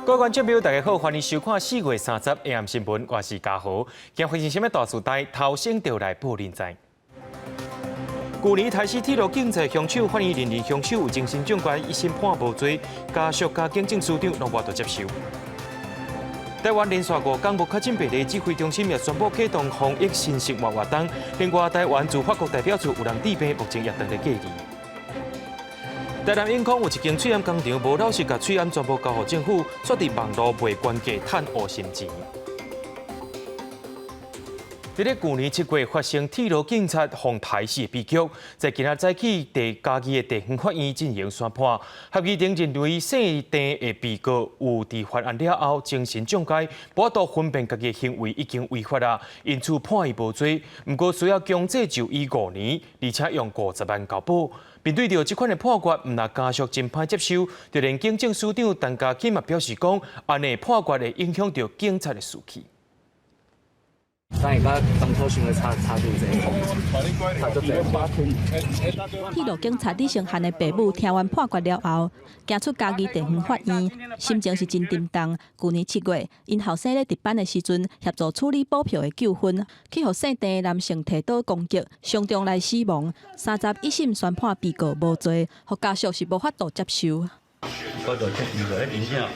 各位觀眾朋友，大家好，歡迎收看4月30 AM 新聞，我是嘉豪。今日發生啥物大事代，頭先就來報恁知。舊年刣死鐵路警察兇手，法院認定兇手有精神障礙，一審判無罪，家屬佮警政署長攏無法度接受。台灣連續五工無確診病例，指揮中心也宣布啟動防疫新生活活動。另外，台灣駐法國代表處有人致病，目前也正佇隔離。台南永康有一間喙罨工廠，無老實共喙罨全部交予政府，卻佇網路賣懸價趁烏心錢。佇咧舊年7月發生鐵路警察予刣死的悲劇，在今仔早起，佇嘉義的地方法院進行宣判，合議庭認為姓鄭的被告有佇犯案了後精神障礙，無法度分辨家己的行為已經違法啦，因此判伊無罪。毋過需要強制就醫五年，而且用50萬交保。面對著這款的判決，毋但家屬真歹接受，就連警政署長陳家欽嘛表示講，按呢判決會影響著警察的士氣。等下甲當初想的差差真濟，差足濟。鐵路警察李承翰的爸母聽完判決了後，行出嘉義地方法院，心情是真沉重。舊年7月，𪜶後生咧值班的時陣，協助處理補票的糾紛，去予姓鄭的男性提刀攻擊，傷重來死亡。31審宣判被告無罪，予家屬是無法度接受。我就接受了，真正，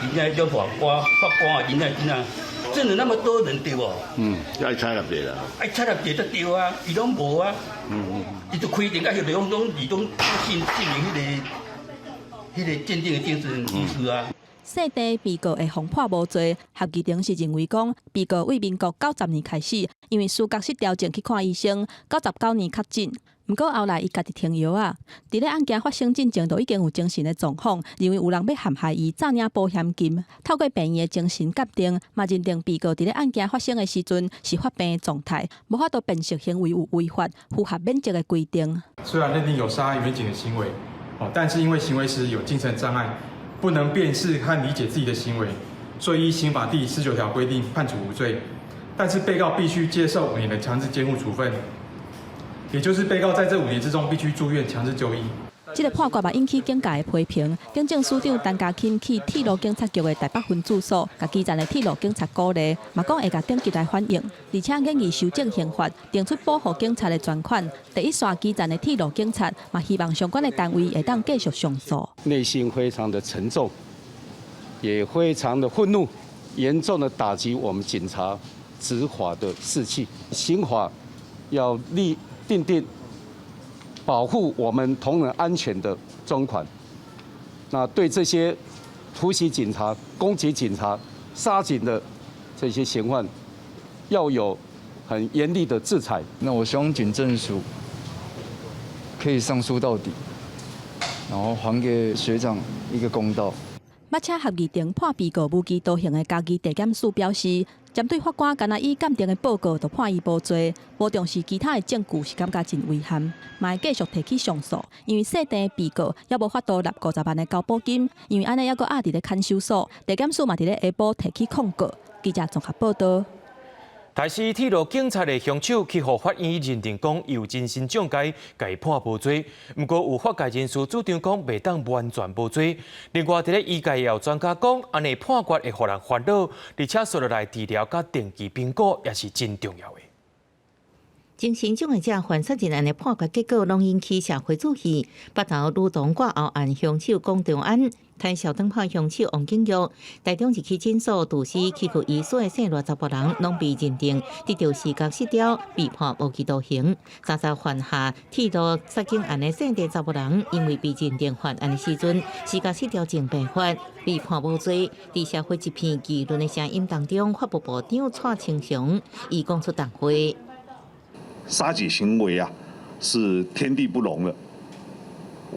真正彼種法官，法官啊，真正真正。真的那麼多人對無？愛採納者啦。愛採納者才對啊，伊攏無啊。伊就規定甲彼個攏攏是攏信信任彼個鑑定的精神醫師啊。姓鄭被告會予判無罪，合議庭是認為講，被告對民國90年開始，因為思覺失調症去看醫生，99年確診。毋過後來伊家己停藥啊，佇咧案件發生進前，就已經有精神的狀況，認為有人欲陷害伊，詐領保險金。透過病院的精神鑑定，嘛認定被告佇咧案件發生的時陣是發病的狀態，無法度辨識行為有違法，符合免責的規定。雖然認定有殺害員警的行為，但是因為行為時有精神障礙，不能辨識和理解自己的行為，所以依刑法第19條規定判處無罪。但是被告必須接受5年的強制監護處分。也就是被告在這5年之中必須住院強制就醫。這個判決嘛引起警界的批評。警政署長陳家欽去鐵路警察局的台北分駐所，共基層的鐵路警察鼓勵，嘛講會共等級來反映，而且建議修正刑法，定出保護警察的專款。第一線基層的鐵路警察嘛希望相關的單位會當繼續上訴。內心非常的沉重，也非常的憤怒，嚴重的打擊我們警察執法的士氣。刑法要立訂定保護我們同仁安全的專款，那對這些突襲警察、攻擊警察、殺警的這些嫌犯，要有很嚴厲的制裁。那我希望警政署可以上訴到底，然後還給學長一個公道。捌請合議庭判被告無期徒刑的嘉義地檢署表示，針對法官敢若以鑑定的報告就判伊無罪，無重視其他的證據，是感覺真遺憾，嘛會繼續提起上訴。因為姓鄭被告猶無法度納50萬的交保金，因為按呢猶閣押佇咧看守所，地檢署嘛佇咧下晡提起控告。記者綜合報道。刣死鐵路警察的兇手去予法院認定講有精神障礙，共伊判無罪。毋過有法界人士主張講袂當完全無罪。另外，佇咧醫界也有專家講，按呢判決會予人煩惱，而且紲落來治療佮定期評估也是真重要的。精神障礙者犯殺人案的判決結果，攏引起社會注意。北投女童割喉案兇手龔長安、刣小燈泡兇手王景玉、台中一起診所毒死齒科醫師的姓賴查埔人，攏被認定得著思覺失調，被判無期徒刑。30犯下鐵路殺警案的姓鄭查埔人，因為被認定犯案的時陣思覺失調症病發，被判無罪。佇社會一片議論的聲音當中，法務部長蔡清祥伊講出重話。殺警行為啊，是天地不容的，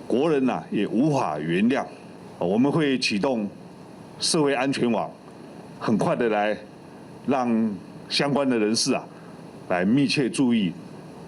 國人呐也無法原諒。我們會啟動社會安全網，很快的來讓相關的人士啊，來密切注意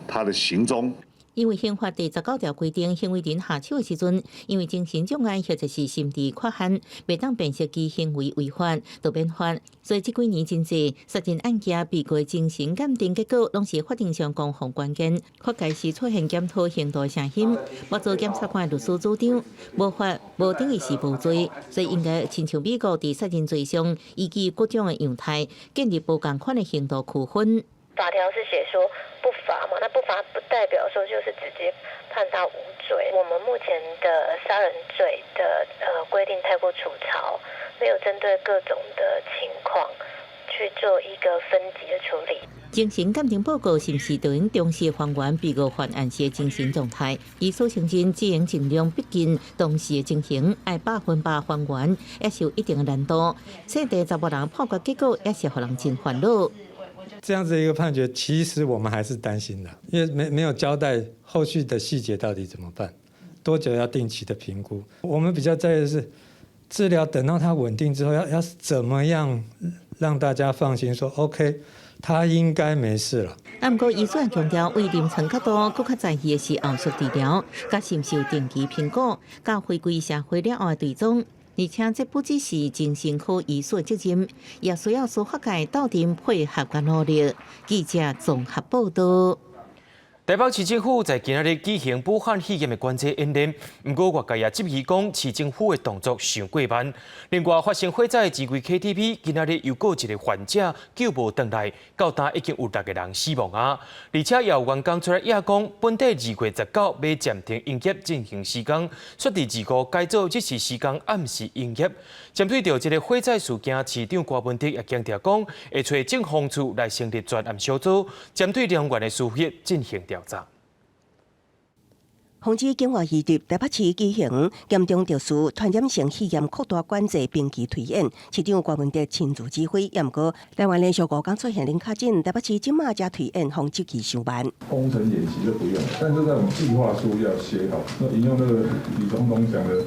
他的行蹤。因為刑法第19條規定，行為人下手的時陣，因為精神障礙或者是心智缺陷，袂當辨識其行為違法，就免罰。所以這幾年真濟殺人案件，被告精神鑑定結果，攏是法庭上攻防關鍵。法界是出現檢討刑度的聲音，我做檢察官的律師主張，無罰無等於是無罪，所以應該親像美國佇殺人罪上，依據各種的樣態，建立無仝款的刑度區分。法條是寫說不罰嘛，那不罰不代表說就是直接判他無罪。我們目前的殺人罪的規定太過粗糙，沒有針對各種的情況去做一個分級的處理。精神鑑定報告是毋是就用忠實還原被告犯案時的精神狀態？醫師承認只能盡量逼近當時的情形，愛100%還原，也是有一定的難度。這第查某人判決結果也是予人真煩惱。這樣子一個判決，其實我們還是擔心的，因為沒有交代後續的細節到底怎麼辦，多久要定期的評估。我們比較在意的是治療，等到他穩定之後，要怎麼樣讓大家放心說 OK，他應該沒事了。啊，毋過醫生強調，為臨床較多，閣較在意的是後續治療，佮是毋是有定期評估，佮回歸社會了後的追蹤。而且這不只是精神科醫師的責任，也需要司法界鬥陣配合佮努力。記者綜合報道。台北市政府在今仔日舉行武漢肺炎的關鍵演練，毋過外界也質疑講市政府的動作傷過慢。另外，發生火災的錢櫃 KTV 今仔日又閣一個患者救無轉來，到今已經有六個人死亡啊！而且也有員工出來掖講，本底2月19欲暫停營業進行施工，煞佇25改做日時施工暗時營業。針對著這个火災事件，市長柯文哲也強調講，會揣政防處來成立專案小組，針對人員的疏忽進行調查。防止境外移入，台北市舉行嚴重特殊傳染性肺炎擴大管制兵棋推演，市長柯文哲親自指揮。毋過台灣連續五工出現零確診，台北市這馬才推演防止期上慢。工程演習就不用，但是在我們計劃書要寫好。那引用那個李總統講的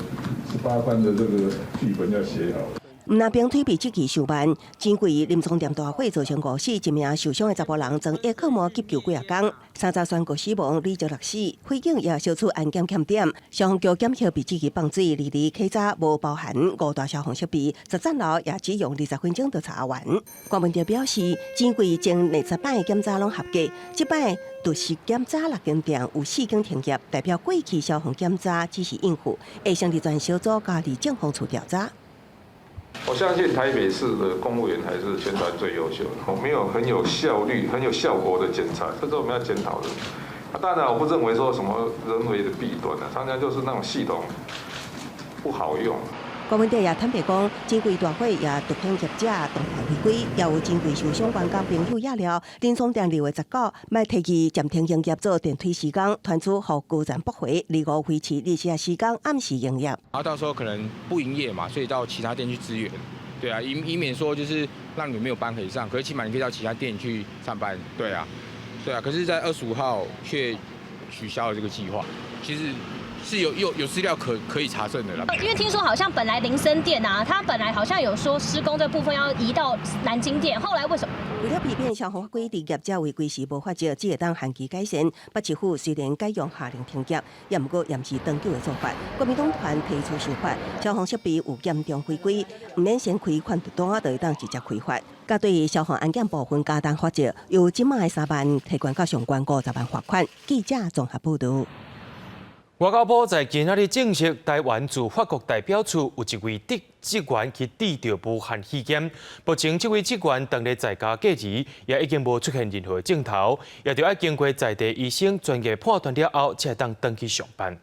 18關的這個劇本要寫好。毋但兵推比這期上慢，錢櫃林檳店大火造成五死一名受傷的查埔人裝葉克膜急救幾仔工，30宣告死亡，累積六死。火警也燒出安檢欠點，消防局檢核比這期放水，二二稽查無包含五大消防設備，13樓也只用20分鐘就查完。柯文哲表示，錢櫃前20擺檢查攏合格，這擺突襲檢查六間店有四間停業，代表過去消防檢查只是應付，會成立專小組交佇政防處調查。我相信台北市的公務員還是全台最優秀的，我沒有很有效率、很有效果的檢查，這是我們要檢討的。啊，當然我不認為說什麼人為的弊端啊，常常就是那種系統不好用。柯文哲也坦白講，錢櫃大火也凸顯業者動態違規，也有錢櫃受傷員工朋友也了，林檳店2月19欲提議暫停營業做電梯施工，傳出予高層駁回，25維持24時工暗時營業。然後到時候可能不營業嘛，所以到其他店去支援，對啊，以免說就是讓你們沒有班可以上，可是起碼你可以到其他店去上班，對啊，對啊，可是，在25號卻取消了這個計劃，其實是有資料可以查證的啦。因為聽說好像本來林森店啊，他本來好像有說施工這部分要移到南京店，後來為什麼？為了避免消防法規佇業者違規時無法則，只會當限期改善。北市府雖然改用下令停業，也毋過也毋是長久的做法。國民黨團提出修法，消防設備有嚴重違規，毋免先開勸導單，就會當直接開罰。佮對消防安檢部分加重罰則，由這馬的3萬提懸到上懸50萬罰款。記者綜合報導。外交部在今仔日證實，台灣駐法國代表處有一位職員去染著武漢肺炎。目前這位職員當咧在家隔離，也已經無出現任何症頭，也著愛經過在地醫生專業判斷了後，才會當轉去上班。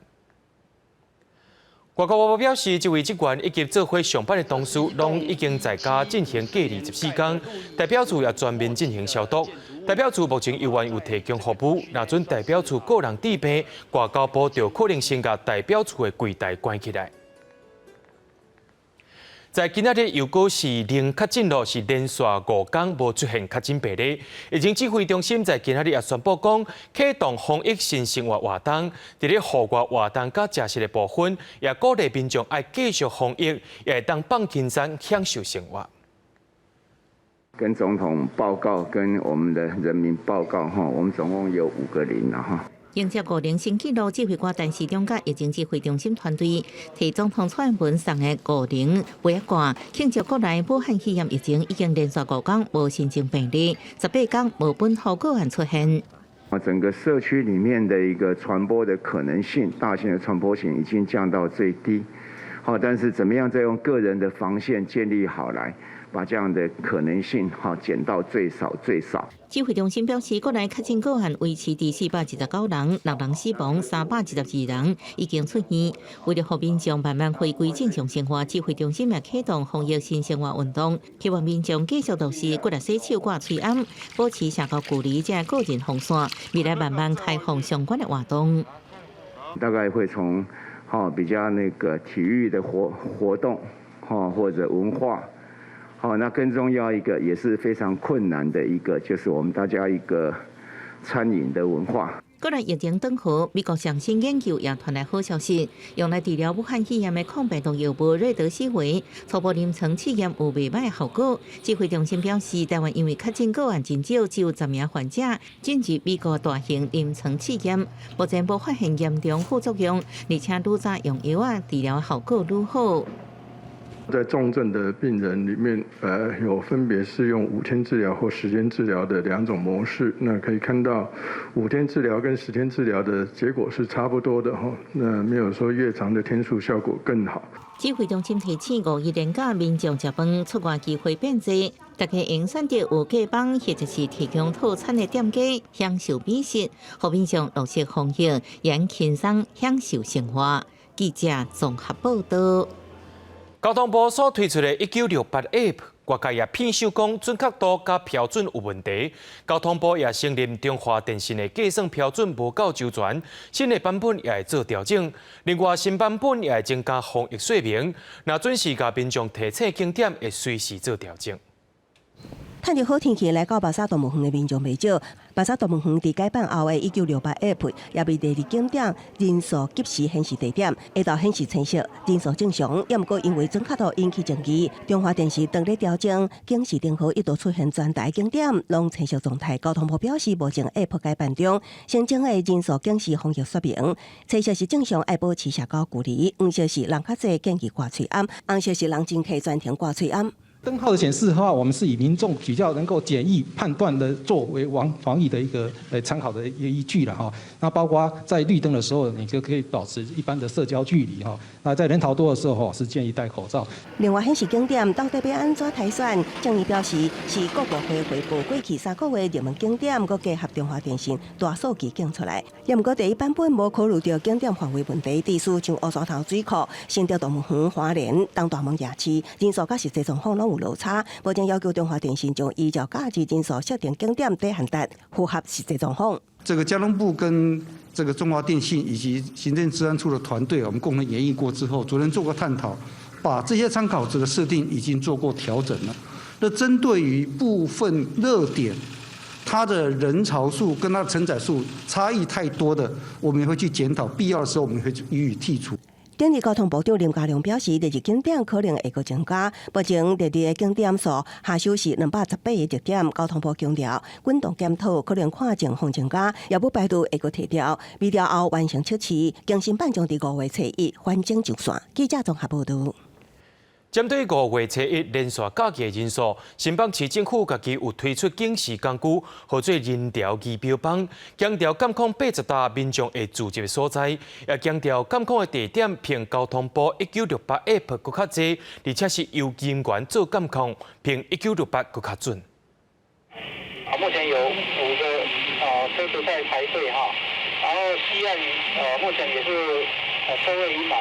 外交部表示，這位職員以及做伙上班的同事，攏已經在家進行隔離14天，代表處也全面進行消毒。代表處目前猶原有提供服務，若準代表處個人致病，外交部就可能先共代表處的櫃台關起來。在今仔日又閣是零確診咯，是連續五工無出現確診病例。疫情指揮中心在今仔日也宣布講，啟動防疫新生活活動，佇咧戶外活動佮食食的部分，也鼓勵民眾愛繼續防疫，也會當放輕鬆享受生活。跟總統報告，跟我們的人民報告，哈，我們總共有五個零啦，哈。迎接五年新紀錄，指揮官陳時中佮疫情指揮中心團隊，提總統蔡英文送的五龍杯仔罐，慶祝國內武漢肺炎疫情已經連續5天無新增病例，18天無本土個案出現。啊，整個社區裡面的一個傳播的可能性，大型的傳播性已經降到最低。好，但是怎麼樣再用個人的防線建立好來，把這樣的可能性哈減到最少最少。指揮中心表示，國內確診個案維持佇429人，6人死亡，312人已經出院。為了予民眾慢慢回歸正常生活，指揮中心也啟動防疫新生活運動，希望民眾繼續落實骨力洗手、掛喙罨，保持社交距離，這個人防線，未來慢慢開放相關的活動。大概會從比較那個體育的活動，或者文化。好，那更重要一個也是非常困難的一個，就是我們大家一個餐飲的文化。國內疫情轉好，美國上新研究也傳來好消息，用來治療武漢肺炎的抗病毒藥物瑞德西韋初步臨床試驗有袂䆀效果。指揮中心表示，台灣因為確診個案真少，只有10名患者進入美國大型臨床試驗，目前無發現嚴重副作用，而且愈早用藥仔治療效果愈好。在重症的病人裡面，有分別是用5天治療或10天治療的兩種模式。那可以看到，5天治療跟十天治療的結果是差不多的哈。那沒有說越長的天數效果更好。指揮中心提醒，五一連假民眾食飯出外機會變濟，大家應選擇有隔板或者是提供套餐的店家享受美食，予民眾落實防疫，也輕鬆享受生活。記者綜合報道。交通部所推出的1968 App，外界也抨擊講準確度佮標準有問題。交通部也承認中華電信的計算標準無夠周全，新的版本也會做調整。另外，新版本也會增加防疫說明，若準時共民眾提醒景點，會隨時做調整。趁著好天氣來到白沙動物園的民眾袂少，白沙動物園佇改版後的1968 App 也為第二景點人數及時顯示地點，下晝顯示青色，人數正常。也毋過因為準確度引起爭議，中華電信當咧調整警示燈號一度出現全台景點攏青色狀態。交通部表示，目前 App 改版中，新增的人數警示防疫說明，青色是正常愛保持社交距離，黃色是人較濟建議掛喙罨，紅色是人真客專程掛喙罨。燈號的顯示的話，我們是以民眾比較能夠簡易判斷的作為防疫的一個參考的一個依據了哈。那包括在綠燈的時候，你就可以保持一般的社交距離哈。那在人潮多的時候，是建議戴口罩。另外顯示景點到底欲按怎篩選？鄭議表示是國部會匯報過去3個月熱門景點，閣結合中華電信大數據檢出來。也毋過第一版本無考慮著景點範圍問題，地區像烏山頭水庫、新竹動物園、花蓮、東大門夜市，人數佮實際狀況攏有落差。目前要求中華電信將依照假日人數設定景點底限值，符合實際狀況。這個交通部跟這個中華電信以及行政治安處的團隊，我們共同研議過之後，昨天做過探討，把這些參考值的設定已經做過調整了。那針對於部分熱點，它的人潮數跟它的承載數差異太多的，我們也會去檢討，必要的時候我們會予以剔除。頂日交通部長林佳龍表示，熱日景點可能會閣增加。目前熱日的景點數下首是218個熱點。交通部強調，滾動檢討可能看情況增加，也不排除會閣提調。微調後完成測試，更新版將佇5月初1完整上線。記者綜合報導。針對5月初1連續假期的人數，新北市政府家己有推出警示工具，號做人潮儀表板，強調監控80搭民眾會聚集的所在，也強調監控的地點憑交通部1968 App閣較濟，而且是由人員做監控，憑1968閣較準。啊，目前有5個車子在排隊哈，然後西岸目前也是車位已滿。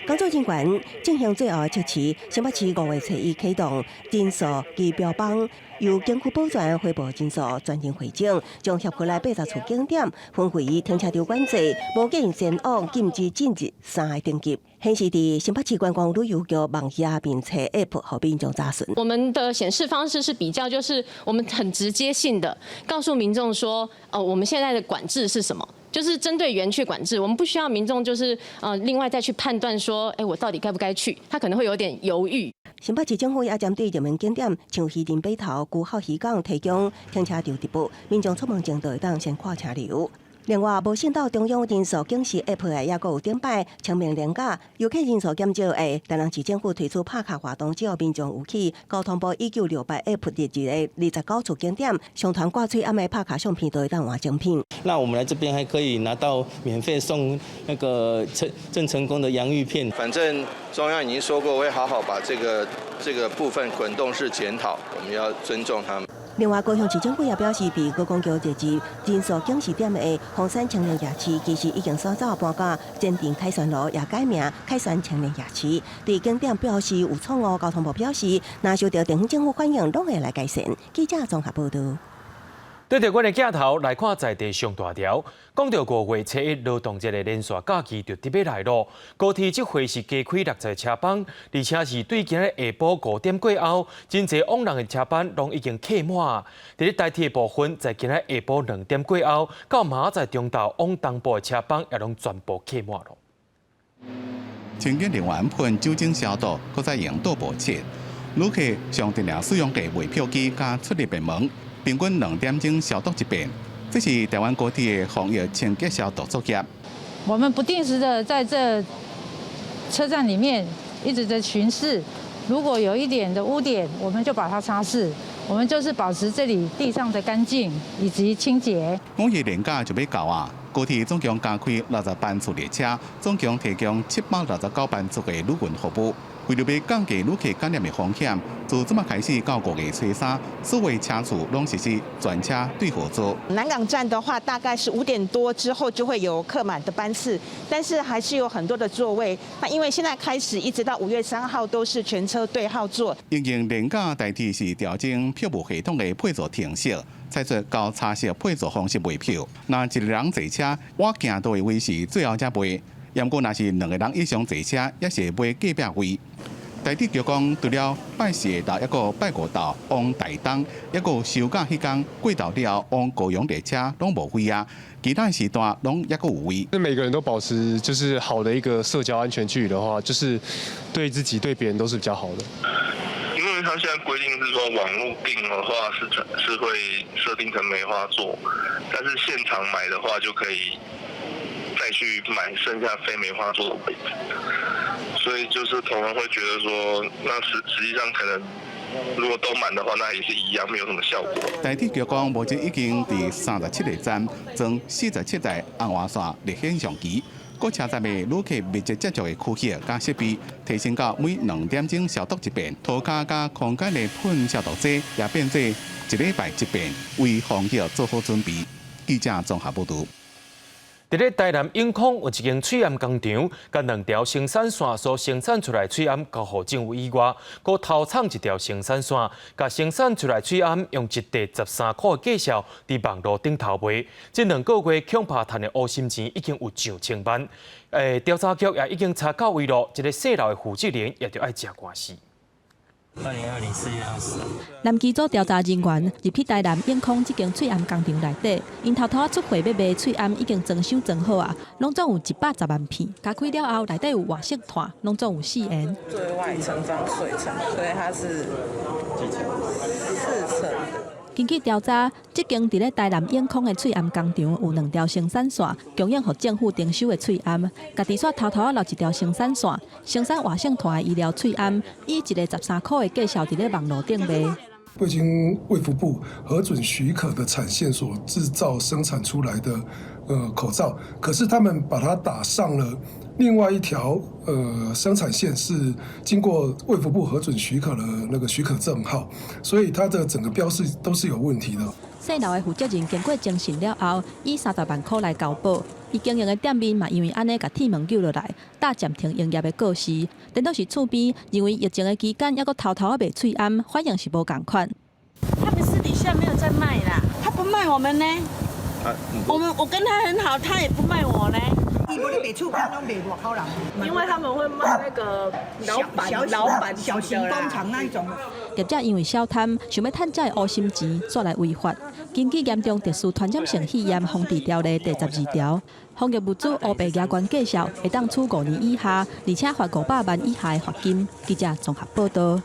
工作人員進行最後的測試，新北市5月初1啟動人數儀表板，由景區保全匯報人數專人匯總，將協過來80處景點分為停車場管制、無建議前往、禁止進入三個等級，顯示佇新北市觀光旅遊局網頁面冊 App 予民眾查詢。我們的顯示方式是比較，就是我們很直接性的告訴民眾說，哦，我們現在的管制是什麼？就是針對園區管制，我們不需要民眾就是另外再去判斷說，哎，我到底該不該去？他可能會有點猶豫。新北市政府也針對熱門景點，像魚鱗碼頭、龜吼漁港提供停車場直播，民眾出門前都會當先看車流。另外，無信到中央人數警示 App 的，抑閣有頂擺清明連假，遊客人數減少的，台南市政府推出拍卡活動，只要民眾有去交通部1968 App 列入的29處景點，上傳掛喙罨的拍卡相片，都會當換獎品。那我們來這邊還可以拿到免費送那個鄭成功的洋芋片。反正中央已經說過，會好好把這個部分滾動式檢討，我們要尊重他們。另外，高雄市政府也表示，佇觀光局列入人數警示點的鳳山青年夜市，其實已經早早搬到前鎮凱旋路，也改名凱旋青年夜市。佇景點標示有錯誤，交通部表示，若收到地方政府反映，攏會來改善。記者綜合報導。對著阮的鏡頭來看，在地上大條。講著5月初1勞動節的連續假期就佇欲來囉。高鐵這回是加開60車班，而且是對今仔日下晡5點過後，真濟往來的車班攏已經客滿。佇咧台鐵的部分，在今仔日下晡2點過後，到明仔載中晝往東部的車班也攏全部客滿囉。清潔人員噴酒精消毒，閣再用倒步漆。旅客上定量使用的賣票機佮出入的門，平均2點鐘消毒一遍。這是台灣高鐵的防疫清潔消毒作業。我們不定時的在這車站裡面一直在巡視，如果有一點的污點，我們就把它擦拭。我們就是保持這裡地上的乾淨以及清潔。五一連假就欲到啊！高鐵總共加開60班次列車，總共提供769班次的旅運服務。為著欲降低旅客感染的風險，自這馬開始到5月初3，所有車次攏實施全車對號座。南港站的話，大概是5點多之後就會有客滿的班次，但是還是有很多的座位。那因為現在開始一直到5月3號都是全車對號座。因應連假台鐵是調整票務系統的配座程式，採取交叉式配座方式賣票。若一個人坐車，倚行道的位是最後才賣。毋過，若是兩個人以上坐車，也是買隔壁位。台鐵局講，除了拜四下晝，抑閣拜五晝往台東，抑閣收假彼工過晝了後往高雄列車攏無位啊，其他時段攏抑閣有位。那每個人都保持就是好的一個社交安全距離的話，就是對自己對別人都是比較好的。因為他現在規定是說網路訂的話是會設定成梅花座，但是現場買的話就可以再去買剩下非梅花座的位置，所以就是同仁會覺得說，那實際上可能如果都滿的話，那也是一樣，沒有什麼效果。台鐵局講，目前已經佇37個站裝47台紅外線熱顯像機，各車站的旅客密切接觸的區域佮設備，提升到每2點鐘消毒一遍，塗跤佮空間的噴消毒劑也變做一禮拜一遍，為防疫做好準備。記者綜合報導。佇咧台南永康有一間喙罨工廠，共兩條生產線所生產出來喙罨交予政府以外，閣偷藏一條生產線，共生產出來喙罨用一塊13箍的價數佇網路頂頭賣。這2個月恐怕趁的烏心錢已經有上千萬。調查局也已經查到位咯，這个細樓的負責人也著愛食官司。 2020年4月20。南機組調查人員入去台南永康這間喙罨工廠內底，𪜶偷偷出貨欲賣喙罨已經裝箱裝好啊，攏總有110萬片。加開了後，內底有活性炭，攏總有四層。最外層裝水層，所以它是4層。根據調查，這間佇咧台南永康的喙罨工廠有兩條生產線，供應予政府徵收的喙罨。家己煞偷偷仔留一條生產線，生產活性炭的醫療喙罨，以一个13箍的價數佇咧網路頂賣。未經衛福部核准許可的產線所製造生產出來的口罩，可是他們把它打上了另外一條生產線，是經過衛福部核准許可的那個許可證號，所以它的整個標示都是有問題的。細樓的負責人經過偵訊了後，以30萬箍來交保。伊經營的店面嘛，因為按呢共鐵門扭落來，打暫停營業的告示。顛倒是厝邊認為疫情的期間，猶閣偷偷仔賣喙罨，反應是無仝款。他們私底下沒有在賣啦，他不賣我們呢。我跟他很好，他也不賣我呢。伊無咧賣厝邊，攏賣外口人。因為他們會賣那個老闆老闆小型工廠那一種。業者因為小貪，想欲趁這个烏心錢，煞來違法。根據嚴重特殊傳染性肺炎防治條例第12條，防疫物資烏白額外介紹，會當處5年以下，而且罰500萬以下的罰金。記者綜合報導。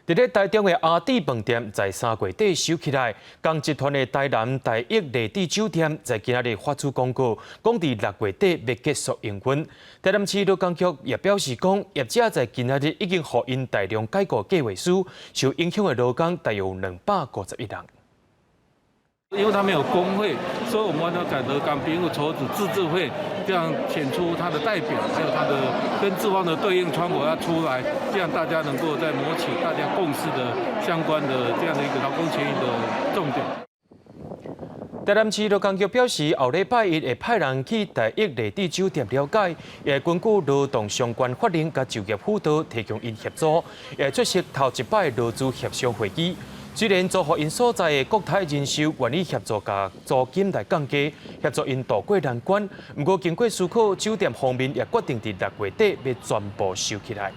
佇咧台中的阿弟飯店在3月底收起來，仝集團的台南大益麗致酒店在今仔日發出公告，講佇6月底欲結束營運。台南市勞工局也表示講，業者在今仔日已經予𪜶大量解僱計劃書，受影響的勞工大約有251人。因為他沒有工會，所以我們要改勞工貧富籌組自治會，這樣選出他的代表，還有他的跟資方的對應窗口要出來，這樣大家能夠在謀取大家共識的相關的這樣的一個勞工權益的重點。台南市勞工局表示，後禮拜一會派人去大益麗致酒店了解，也根據勞動相關法令佮就業輔導提供𪜶協助，也出席頭一擺勞資協商會議。雖然租予𪜶所在的國泰人壽願意協助共租金來降低，協助𪜶渡過難關，毋過經過思考，酒店方面也決定佇6月底欲全部收起來。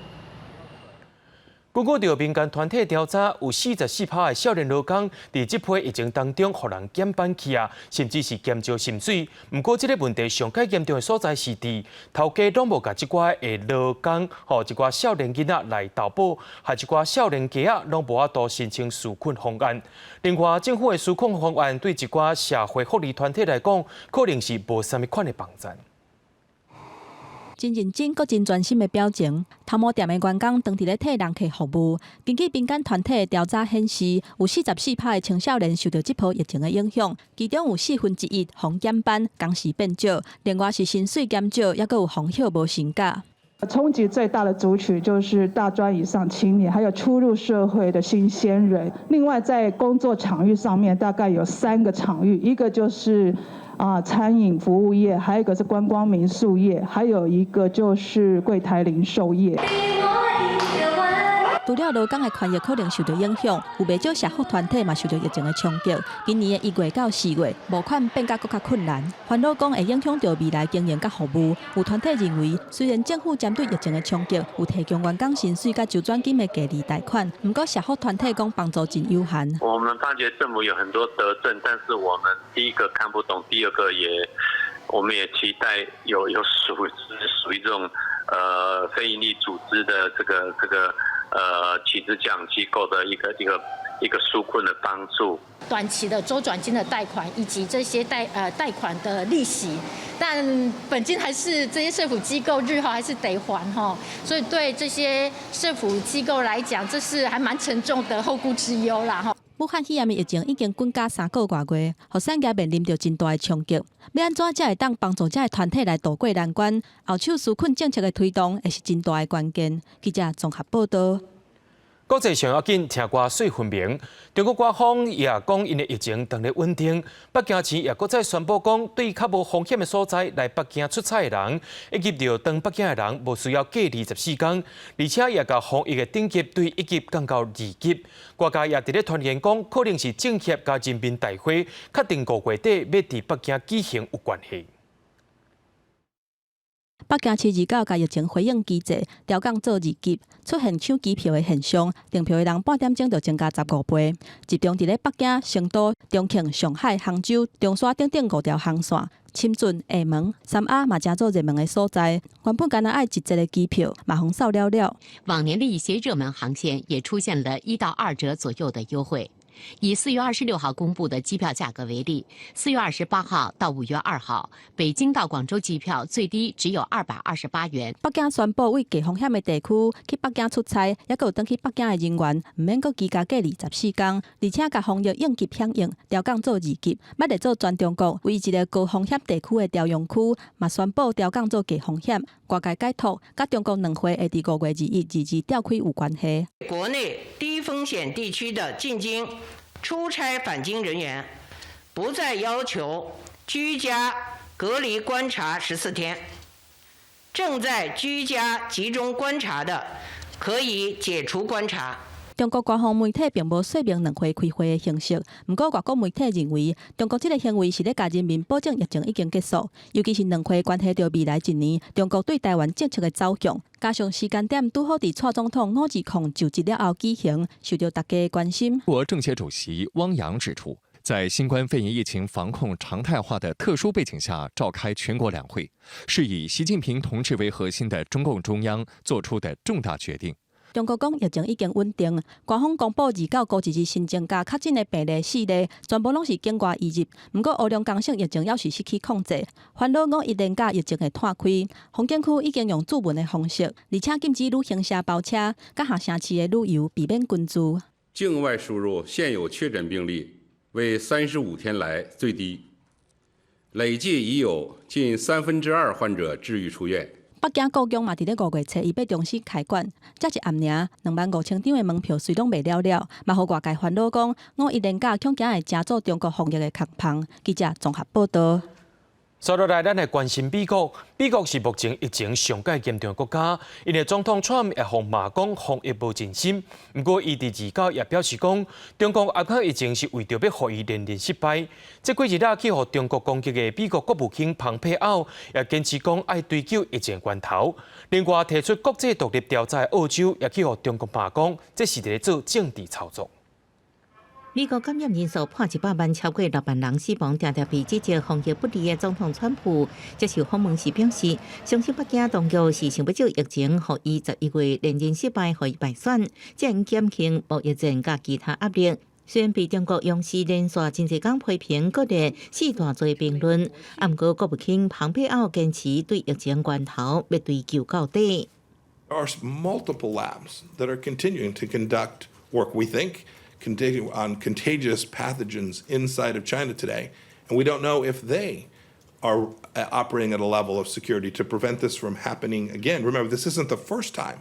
根據著民間團體調查，有44%的少年勞工佇這波疫情當中，予人減班去啊，甚至是減少薪水。毋過，這个問題上蓋嚴重的所在是佇頭家攏無共這寡的勞工，予這寡少年囡仔來投保，害這寡少年家仔攏無法度申請紓困方案。另外，政府的紓困方案對一寡社會福利團體來講，可能是無啥物款的幫助。真認真閣真專心的表情，頭毛店的員工當佇咧替人客服務。根據民間團體的調查顯示，有44%的青少年受著這波疫情的影響，其中有1/4予減班、工時變少，另外是薪水減少，猶閣有予歇無薪假。衝擊最大的族群就是大專以上青年，還有初入社會的新鮮人。另外，在工作場域上面，大概有三個場域，一個就是餐飲服務業，還有一個是觀光民宿業，還有一個就是櫃檯零售業。除了勞工的權益可能受著影響，有袂少社福團體嘛受著疫情的衝擊。今年的1月到4月，募款變甲閣較困難，煩惱講會影響著未來經營佮服務。有團體認為，雖然政府針對疫情的衝擊有提供員工薪水佮周轉金的低利貸款，毋過社福團體講幫助真有限。我們發覺政府有很多德政，但是我們第一個看不懂，第二個也，我們也期待有屬於這種非營利組織的這個啟智教養機構的一個紓困的幫助。短期的周轉金的貸款以及這些貸款的利息，但本金還是這些社福機構日後還是得還哈，所以對這些社福機構來講，這是還蠻沉重的後顧之憂啦哈。武漢肺炎的疫情已經滾甲3個外月，予產業面臨著真大的衝擊。欲按怎才會當幫助這个團體來渡過難關？後手紓困政策的推動，會是真大的關鍵。記者綜合報導。國際上要緊，聽歌媠分明。中國官方也講，𪜶的疫情當咧穩定。北京市也閣再宣布講，對較無風險的所在來北京出差的人，以及著轉北京的人，無需要隔離14天。而且也共防疫的等級對一級降到二級。外界也佇咧傳言講，可能是政協佮人民大會確定5月底欲佇北京舉行有關係。北京市29共疫情回應機制調降做二級，出現搶機票的現象，訂票的人半點鐘就增加15倍。集中佇咧北京、成都、重慶、上海、杭州、中山等等五條航線，深圳、廈門、三亞嘛成做熱門的所在。原本干焦愛一折的機票，嘛予掃了了。往年的一些熱門航線也出現了1到2折左右的優惠。以4月26號公布的機票價格為例，4月28號到5月2號，北京到廣州機票最低只有228元。北京宣布，對低風險的地區去北京出差，猶閣有轉去北京的人員，毋免閣居家隔離14天，而且共防疫應急響應調降做二級，欲列做全中國唯一一个高風險地區的朝陽區，嘛宣布調降做低風險。外界解讀，佮中國兩會會佇5月21、22召開有關係。國內低風險地區的進京出差返京人員，不再要求居家隔離觀察14天。正在居家集中觀察的，可以解除觀察。中國官方媒體並無說明兩會開會的形式，毋過外國媒體認為，中國這个行為是咧共人民保證疫情已經結束，尤其是兩會關係著未來一年中國對台灣政策的走向，加上時間點拄好佇蔡總統520就職了後舉行，受著大家的關心。國政協主席汪洋指出，在新冠肺炎疫情防控常態化的特殊背景下召開全國兩會，是以習近平同志為核心的中共中央做出的重大決定。中國講疫情已經穩定，官方公布29九一日新增加確診的病例四例，全部攏是境外移入。毋過黑龍江省疫情猶是失去控制，煩惱五一連假疫情會湠開。風景區已經用注文的方式，而且禁止旅行社包車，佮下城市的旅遊避免群聚。境外輸入現有確診病例為35天來最低，累計已有近2/3患者治癒出院。北京故宮嘛，佇咧5月初一欲重新開館，才一暗爾，25,000張的門票隨攏賣了了，嘛予外界煩惱講，五一連假恐驚會成做中國防疫的空縫。記者綜合報導。接落來，咱來關心美國。美國是目前疫情上蓋嚴重的國家，𪜶的總統川普也予罵講防疫無盡心。毋過，伊佇29也表示講，中國壓克疫情是為著欲予伊連任失敗。這幾日來去予中國攻擊的美國國務卿蓬佩奧也堅持講愛追究疫情源頭。另外，提出國際獨立調查的澳洲也去予中國罵講，這是佇咧做政治操作。美國感染人數破100萬，超過6萬人死亡，定定被指責防疫不力的總統川普接受訪問時表示，相信北京當局是想欲藉疫情，予伊11月連任失敗，予伊敗選，才會減輕貿易戰佮其他壓力。雖然被中國央視連續真濟工批評，閣連四大罪評論，毋過國務卿蓬佩奧堅持對疫情源頭欲追究到底。 There are multiple labs that are continuing to conduct work, we think, on contagious pathogens inside of China today, and we don't know if they are operating at a level of security to prevent this from happening again. Remember, this isn't the first time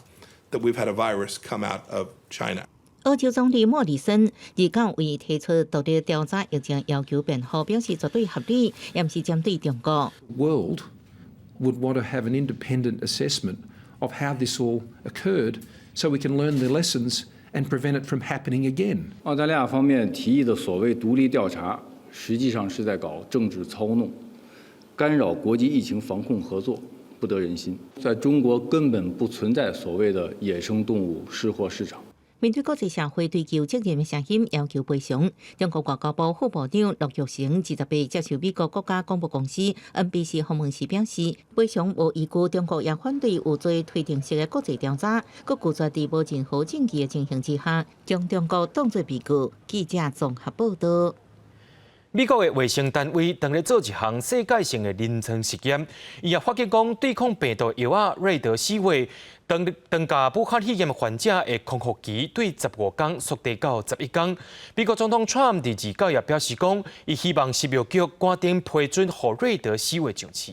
that we've had a virus come out of China. 澳洲總理莫里森29為提出獨立調查疫情要求辯護，表示絕對合理，也毋是針對中國。 World would want to have an independent assessment of how this all occurred, so we can learn the lessons and prevent it from happening again. 澳大利亞方面提議的所謂獨立調查，實際上是在搞政治操弄，干擾國際疫情防控合作，不得人心。在中國根本不存在所謂的野生動物濕貨市場。面對國際社會追究責任的聲音，要求賠償，中國外交部副部長駱玉成28接受美國國家廣播公司 NBC 訪問時表示，賠償無依據，中國也反對有做推定式的國際調查，閣拒絕佇無任何證據的情形之下，將中國當作被告。記者綜合報導。美國的衛生單位正咧做一項世界性的臨床實驗，伊也發現講對抗病毒藥仔瑞德西韋，當當共武漢肺炎患者的康復期對15天縮短到11天。美國總統川普佇29也表示講，伊希望食藥局趕緊批准予瑞德西韋上市。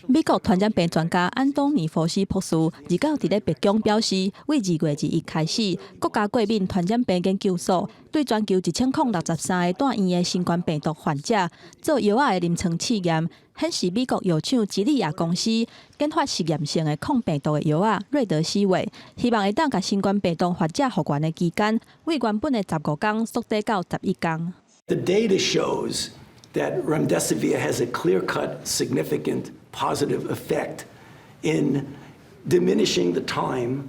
美國傳染病專家安東尼·佛西博士29佇咧白宮表示，對2月21開始，國家過敏傳染病研究所對全球1063個蹛院的新冠病毒患者做藥仔的臨床試驗，顯示美國藥廠吉利亞公司研發實驗性的抗病毒的藥仔瑞德西韋，希望會當共新冠病毒患者復原的期間，對原本的15天縮短到11天。 The data shows that remdesivir has a clear-cut, significant positive effect in diminishing the time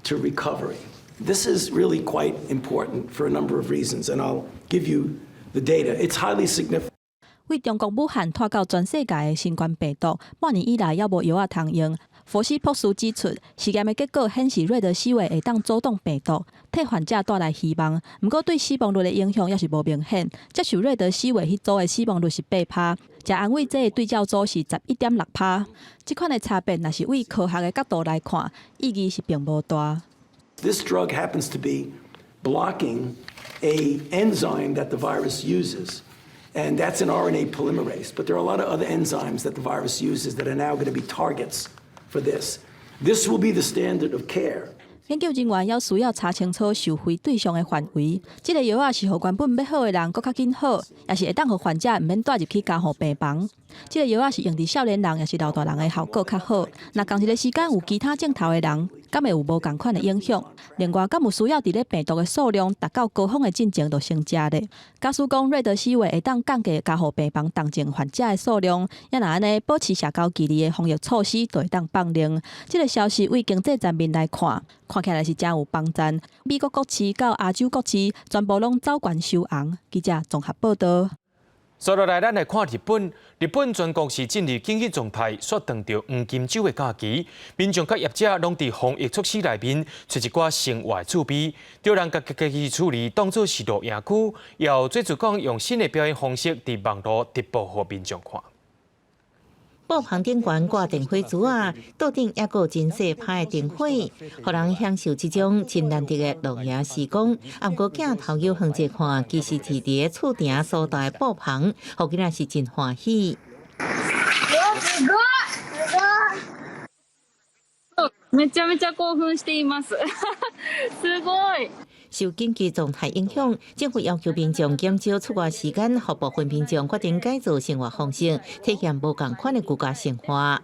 to recovery. This is really quite important for a number of reasons, and I'll give you the data. It's highly significant. 對中國武漢拖到全世界的新冠病毒，半年以來猶無藥仔通用。佛西博士指出，實驗的結果顯示瑞德西韋會當阻擋病毒，替患者帶來希望。毋過對死亡率的影響猶是無明顯。接受瑞德西韋彼組的死亡率是8趴，食安慰劑的對照組是11.6趴。這款的差別，若是對科學的角度來看，意義是並無大。 This drug happens to be blocking a enzyme that the virus uses, and that's an RNA polymerase. But there are a lot of other enzymes that the virus uses that are now going to be targets for this. This will be the standard of care. 研究人員猶需要查清楚受惠對象的範圍。這个藥仔是予原本欲好的人閣較緊好，抑是會當予患者毋免蹛入去加護病房。這个藥仔是用佇少年人，抑是老大人的效果較好？若仝一个時間有其他症頭的人，敢會有無仝款的影響？另外，敢有需要佇咧病毒的數量達到高峰的進前就先食咧？假使講瑞德西韋會當降低加護病房重症患者的數量，也若按呢保持社交距離的防疫措施，就會當放冗。這个消息對經濟層面來看，看起來是誠有幫助。美國股市到亞洲股市，全部攏走懸收紅。記者綜合報導。接落來，咱來看日本。日本全國是進入緊急狀態，煞當著黃金週的假期，民眾佮業者攏佇防疫措施內面，揣一寡生活趣味，著人共家己厝裡當做是露營區，又做做講用新的表演方式，佇網路直播予民眾看。布棚頂懸掛電火柱仔，桌頂猶閣有真細拍的燈火，予人享受這種真難得的露營時光。啊，毋過鏡頭有遠一看，其實是佇咧厝埕所在的布棚，予囡仔是真歡喜。すごいすごい。めちゃめちゃ興奮しています。すごい。受緊急狀態影響，政府要求民眾減少出外時間，予部分民眾決定改造生活方式，體驗無仝款的居家生活。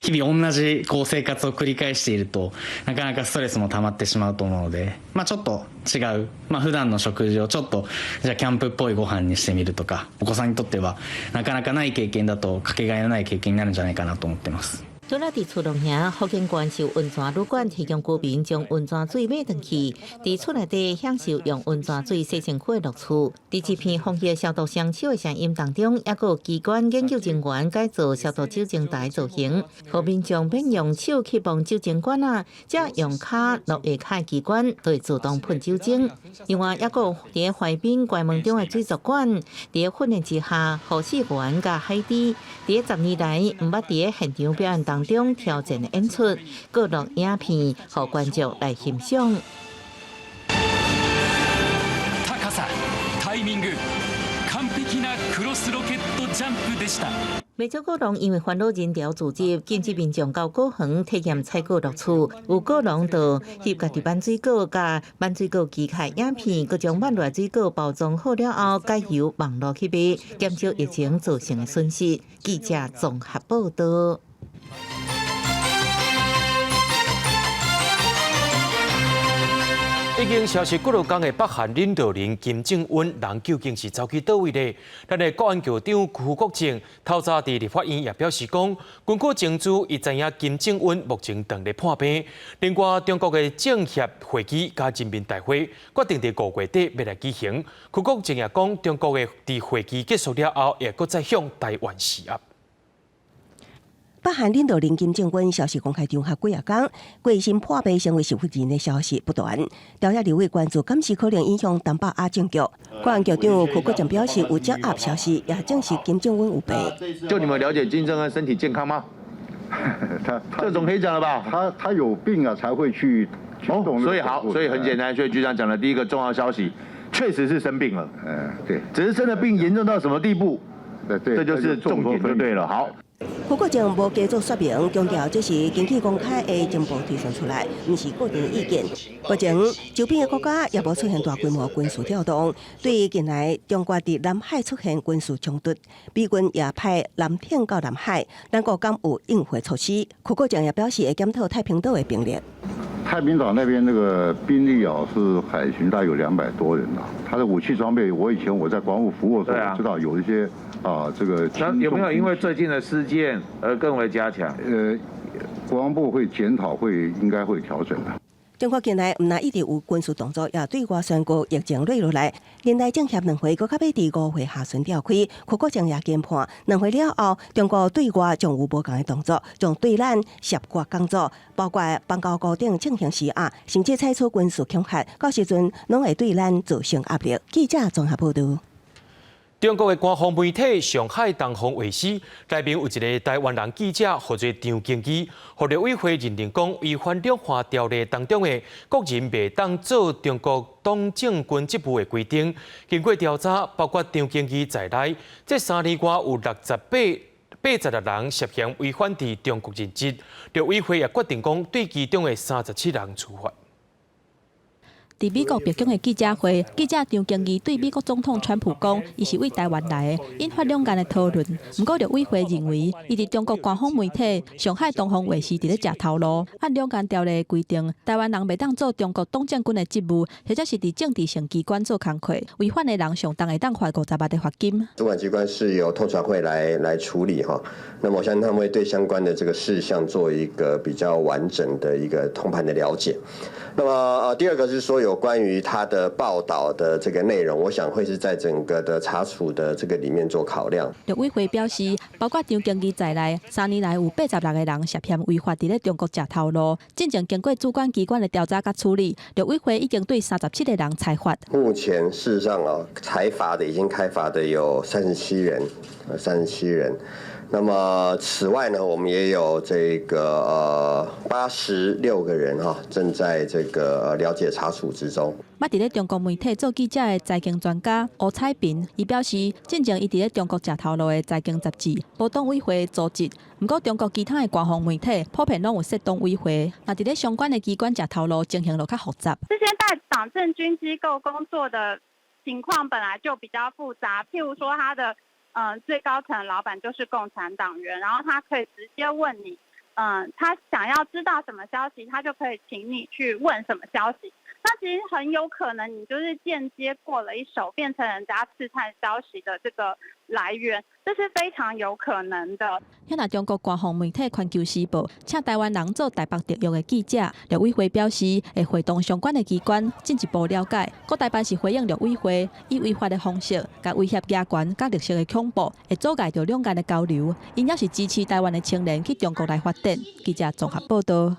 日々同じこう生活を繰り返していると、なかなかストレスも溜まってしまうと思うので、まあちょっと違う、まあ普段の食事をちょっとじゃあキャンプっぽいご飯にしてみるとか、お子さんにとってはなかなかない経験だとかけがえのない経験になるんじゃないかなと思ってます。除了佇厝露營，福建縣受溫泉旅館提供居民將溫泉水買轉去，佇厝內底享受用溫泉水洗身軀的樂趣。佇這片防疫消毒雙手的聲音當中，猶閣有機關研究人員改造消毒酒精台造型，予民眾免用手去碰酒精罐仔，只用跤落下跤的機關就會自動噴酒精。另外，猶閣有佇淮濱關門中的水族館，佇訓練之下，予飼員佮海豬佇10年來毋捌佇現場表演當中挑戰的演出，閣錄影片，予觀眾來欣賞。高さ、タイミング、完璧なクロスロケットジャンプでした。袂少果農因為煩惱人潮聚集，禁止民眾到果園體驗採果樂趣。有果農就翕家己挽水果，佮挽水果機械影片，閣將挽落來水果包裝好了後，改由網路去賣，減少疫情造成的損失。記者綜合報道。已經消失幾落工的北韓領導人金正恩，人究竟是走去佗位咧？咱的國安局長邱國正透早佇立法院也表示講，根據情資，伊知影金正恩目前當咧破病。另外，中國的政協會議佮人民大會決定佇5月底欲來舉行。邱國正也講，中國會佇會議結束了後，會閣再向台灣施壓。北韓領導人金正恩消失公開場合幾仔工，過身破病成為受罰人的消息不斷。朝野立委關注，敢是可能影響東北亞政局。國安局長邱國正表示，有掌握消息，也證實金正恩有病。就你們了解金正恩身體健康嗎？他這總可以講了吧？他有病啊，才會去動。所以好，所以很簡單，所以局長講的第一個重要消息，確實是生病了。嗯，對，只是生的病嚴重到什麼地步？對，這就是重點就對了。好。邱國正無加做說明，強調這是根據公開的情報推算出來，毋是個人意見。目前周邊的國家也無出現大規模軍事調動。對於近來中國佇南海出現軍事衝突，美軍也派艦艇到南海，咱國敢有應付措施？邱國正也表示會檢討太平島的兵力。太平島那邊那個兵力啊，是海巡大概有200多人啊。他的武器裝備，我以前我在國防部服務的時候，知道有一些啊，這個那有沒有因為最近的事件而更為加強？國防部會檢討，會應該會調整的。中國近來毋但一直有軍事動作，也對外宣告疫情落落來。人大政協兩會閣較欲佇5月下旬召開，邱國正也研判，兩會了後，中國對外將有無仝的動作，將對咱挾國工作，包括邦交國等進行施壓，甚至採取軍事恐嚇，到時陣攏會對咱造成壓力。記者綜合報道。中國的官方媒體上海東方衛視內面有一個台灣人記者，號做張經義，予陸委會認定講違反兩岸條例當中的國人袂當做中國黨政軍職務的規定。經過調查，包括張經義在內，這3年外有86人涉嫌違反佇中國任職，陸委會也決定講對其中的37人處罰。佇美國白宮的記者會，記者張經義對美國總統川普講，伊是為台灣來的，引發兩岸的討論。毋過陸委會認為，伊佇中國官方媒體上海東方衛視佇咧食頭路。按兩岸條例的規定，台灣人袂當做中國黨政軍的職務，或者是佇政治性機關做工課，違反的人上重會當罰50萬的罰金。主管機關是由統傳會來處理哈，那麼我相信他們會對相關的這個事項做一個比較完整的一個通盤的了解。那麼第二個是說有有關於他的報道的這個內容，我想會是在整個的查處的這個裡面做考量。陸委會表示，包括張經義在內，3年來有86個人涉嫌違法佇咧中國食頭路，進前經過主管機關的調查佮處理，陸委會已經對37個人裁罰。目前事實上啊，裁罰的已經開罰的有三十七人，三十七人。那麼此外呢，我們也有這個86個人哈，正在這個了解查處之中。捌佇咧中國媒體做記者的財經專家吳彩萍，伊表示，進前伊佇咧中國食頭路的財經雜誌無黨委會組織，毋過中國其他的官方媒體普遍攏有設黨委會，若佇咧相關的機關食頭路，情形就較複雜。這些在黨政軍機構工作的情況本來就比較複雜，譬如說他的最高層老闆就是共產黨員，然後他可以直接問你，他想要知道什麼消息，他就可以請你去問什麼消息。那其實很有可能你就是間接過了一手，變成人家刺探消息的這個來源，這是非常有可能的。遐若中國官方媒體《環球時報》請台灣人做台北特約的記者，陸委會表示會會同相關的機關進一步了解。國台辦是回應陸委會以違法的方式，共威脅加權佮綠色的恐怖，會阻礙著兩岸的交流。𪜶也是支持台灣的青年去中國來發展。記者綜合報道。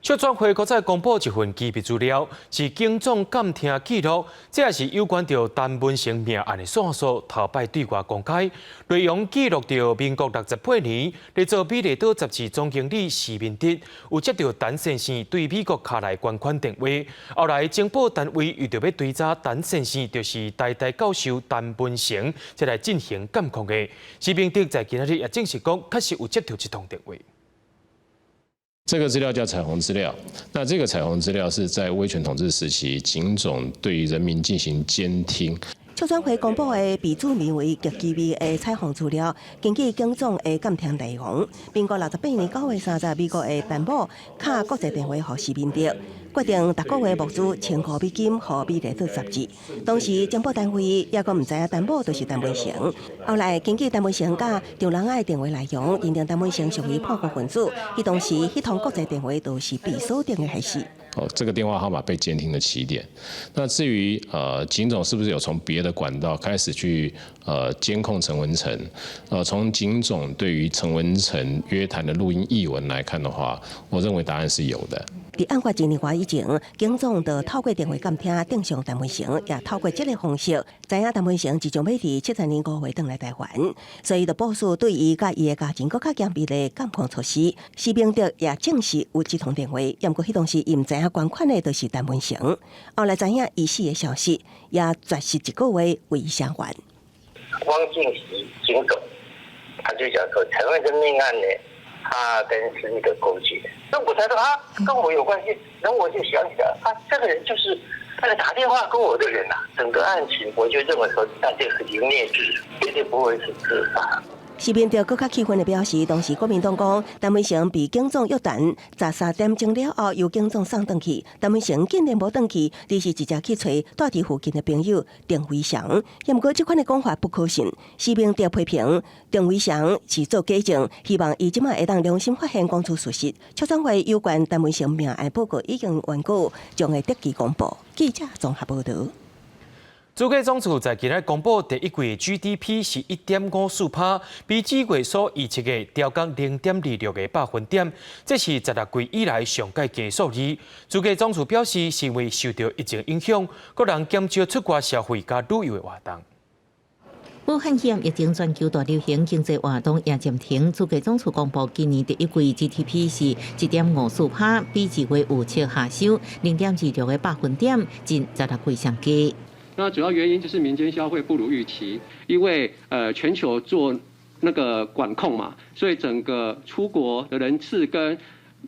促轉會閣再公布一份機密資料，是警總監聽記錄，這也是有關著陳文成命案的線索，頭擺對外公開。內容記錄著民國68年，咧做美麗島雜誌總經理施明德有接著陳先生對美國敲來捐款電話，後來情報單位為著欲追查陳先生，就是台大教授陳文成，才來進行監控的。施明德在今仔日也證實講，確實有接著這通電話。這個資料叫彩虹資料。那這個彩虹資料是在威權統治時期，警總對於人民進行監聽。促轉會公布的被註明為極機密的彩虹資料，根據警總的監聽內容，民國68年9月30，美國的陳某敲國際電話予施明德，決定逐個月募資1500美金予美麗島雜誌。當時情報單位猶閣毋知影陳某就是陳文成。後來根據陳文成佮張人愛的電話內容，認定陳文成屬於叛國分子。彼當時，彼通國際電話都是被鎖定的還是？哦，這個電話號碼被監聽的起點。那至於警總是不是有從別的管道開始去監控陳文成？從警總對於陳文成約談的錄音譯文來看的話，我認為答案是有的。佇案發一年外以前，警總就透過電話監聽盯上陳文成，也透過這個方式，知影陳文成即將欲佇70年5月轉來台灣，所以就部署對伊佮伊的家人閣較嚴密的監控措施。施明德也證實有這通電話，毋過彼當時伊毋知影捐款的就是陳文成。後來知影伊死的消息，也絕食一個月為伊聲援。汪靜璽警總，他就講說陳文成命案呢，他跟施明德勾結，那我才說啊，跟我有關係，然後我就想起來，啊，這個人就是那個打電話給我的人啊。整個案情我就認為說，那這是英烈制，絕對不會是自殺。施明德閣較氣憤的表示，當時國民黨講，陳文成被警總約談13點鐘了後，由警總送轉去，陳文成竟然無轉去，而是直接去揣蹛佇附近的朋友鄧偉祥。毋過這款的講法不可信。施明德批評鄧偉祥是做假證，希望伊這擺會當良心發現，講出事實。促轉會有關陳文成命案報告已經完稿，將會擇期公布。記者綜合報導。主計總處在今日公布第一季 GDP 是1.54%，比上月所預測的調降0.26個百分點，這是16季以來上蓋低數字。主計總處表示，是因為受著疫情影響，國人減少出外消費佮旅遊的活動。武漢肺炎疫情全球大流行，經濟活動也暫停。主計總處公布，今年第一季 GDP 是1.54%，比二月預測下修0.26個百分點，近16季上低。那主要原因就是民間消費不如預期，因為全球做那個管控嘛，所以整個出國的人次跟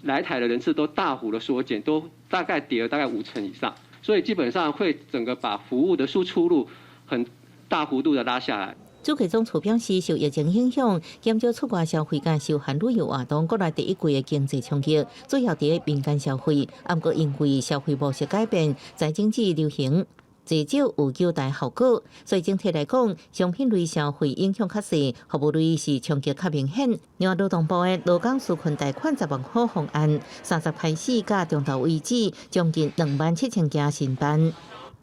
來台的人次都大幅的縮減，都大概跌了大概5成以上，所以基本上會整個把服務的輸出入很大幅度的拉下來。主計總處表示，受疫情影響，減少出外消費佮休閒旅遊活動，國內第一季的經濟衝擊主要佇民間消費，毋過因為消費模式改變，財政節流行。最少有優待效果。所以整體來講，商品類消費影響較細，服務類是衝擊較明顯。另外，勞動部的勞工紓困貸款10萬塊方案，30開始到中晝為止，將近27000件申辦。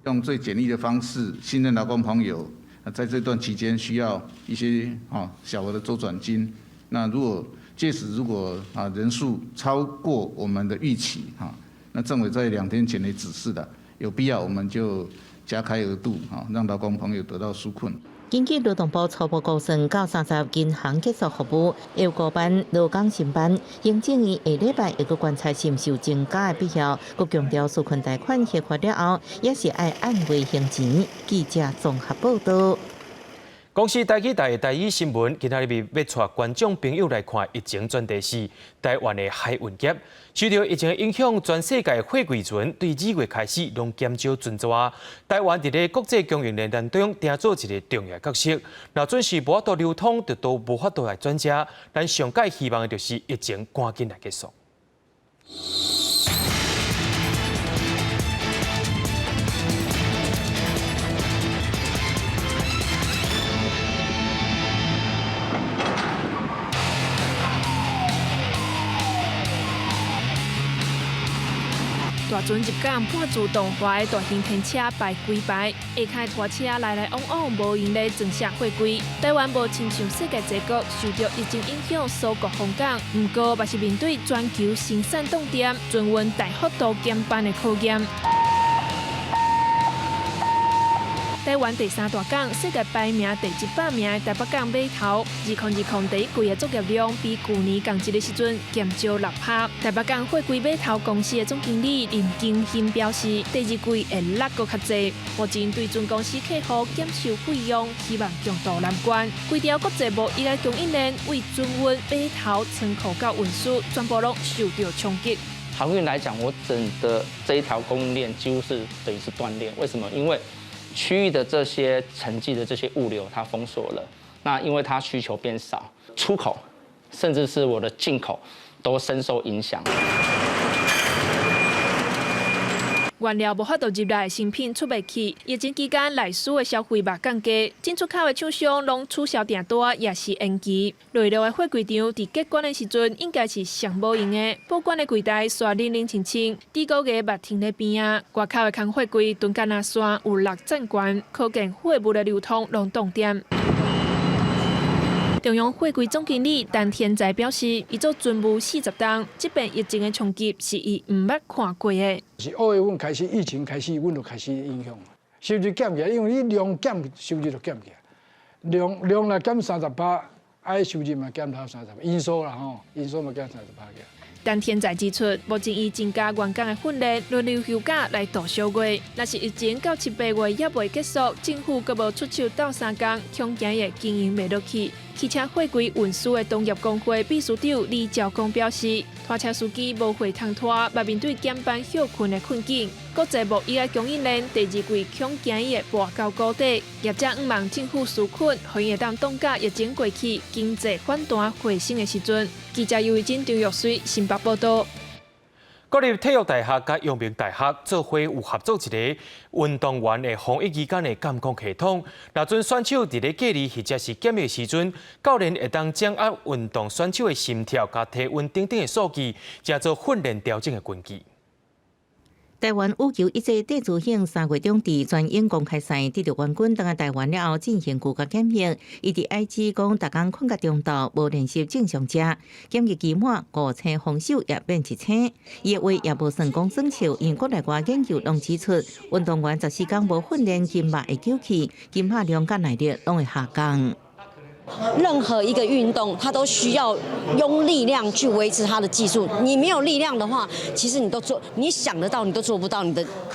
用最簡易的方式，信任勞工朋友，在這段期間需要一些小額的週轉金。那如果屆時如果人數超過我們的預期哈，那政委在2天前也指示的，有必要我們就加開額度哈，讓勞工朋友得到紓困。根據勞動部初步估算，到30銀行結束服務，有5班勞工申辦，行政院下禮拜會閣觀察是毋是有增加的必要，閣強調紓困貸款核發了後，也是愛按月還錢。記者綜合報道。公視台語台的台語新聞，今仔日欲帶觀眾朋友來看疫情專題是台灣的海運業。受著疫情的影響，全世界貨櫃船對2月開始攏減少真濟。台灣佇咧國際供應鏈當中，定做一個重要角色。若準是無法度流通，就都無法度來轉車。咱上蓋希望的就是疫情趕緊來結束。大船入港半自動化的大型天車排幾排，下跤拖車來來往往，無閒咧裝卸貨櫃。台灣無親像世界濟國受著疫情影響鎖國封港，毋過嘛是面對全球生產凍點、船運大幅度減班的考驗。台灣第三大港，世界排名第100名的台北港碼頭，2020第一季的作業量比舊年仝一个時陣減少6%。台北港貨櫃碼頭公司的總經理林金興表示，第二季會落閣較濟。目前對船公司客戶減收費用，希望共渡難關。規條國際貿易的供應鏈，為船運、碼頭、倉庫到運輸，全部攏受著衝擊。航運來講，我整個這一條供應鏈幾乎是等於是斷裂。為什麼？因為區域的這些城際的這些物流，它封鎖了。那因為它需求變少，出口甚至是我的進口都深受影響。原料無法度入來，成品出袂去。疫情期間，內需的消費嘛降低，進出口的廠商攏取消訂單，也是延期。內陸的貨櫃場佇結關的時陣，應該是上無閒的。保管的櫃台煞冷冷清清，低個月嘛停咧邊仔。外口的空貨櫃囤甲若山有6層懸，可見貨物的流通攏凍點。中央貨櫃總經理陳天才表示，伊做船務40冬，這遍疫情的衝擊是伊毋捌看過的。是2月份開始，疫情開始，阮就開始影響，收入減起來，因為你量減，收入就減起來。量若減30%，收入嘛減到30%，營收啦吼，營收嘛減30%起來。陳天才指出，目前伊增加員工的訓練，輪流休假來度小月。若是疫情到7、8月猶未結束，政府閣無出手鬥相共，恐驚會經營袂落去。汽車貨櫃運輸的同業公會秘書長李兆光表示，拖車司機無貨通拖，嘛面對減班歇睏的困境。國際貿易的供應鏈第二季恐驚會跋到谷底，業者向望政府紓困，予𪜶會當擋甲疫情過去，經濟反彈回升的時陣。記者尤慧珍、張玉水新北報道。國立體育大學佮陽明大學做伙有合作一个運動員的防疫期間的監控系統。若準選手佇咧隔離或者是檢疫時陣，教練會當掌握運動選手的心跳佮體溫等等的數據，誠做訓練調整的根據。台灣羽球一屆戴資穎3月中佇全英公開賽得著冠軍，轉來台灣了後進行居家檢疫。伊佇 IG 講，逐工睏到中晝，無練習正常食。檢疫期滿，5星防守也變1星。伊的話也無算講耍笑，因為國內外研究攏指出，運動員14工無訓練，筋肉會揪起，筋肉量佮耐力攏會下降。任何一個運動，它都需要用力量去維持它的技術。你沒有力量的話，其實你都做，你想得到，你都做不到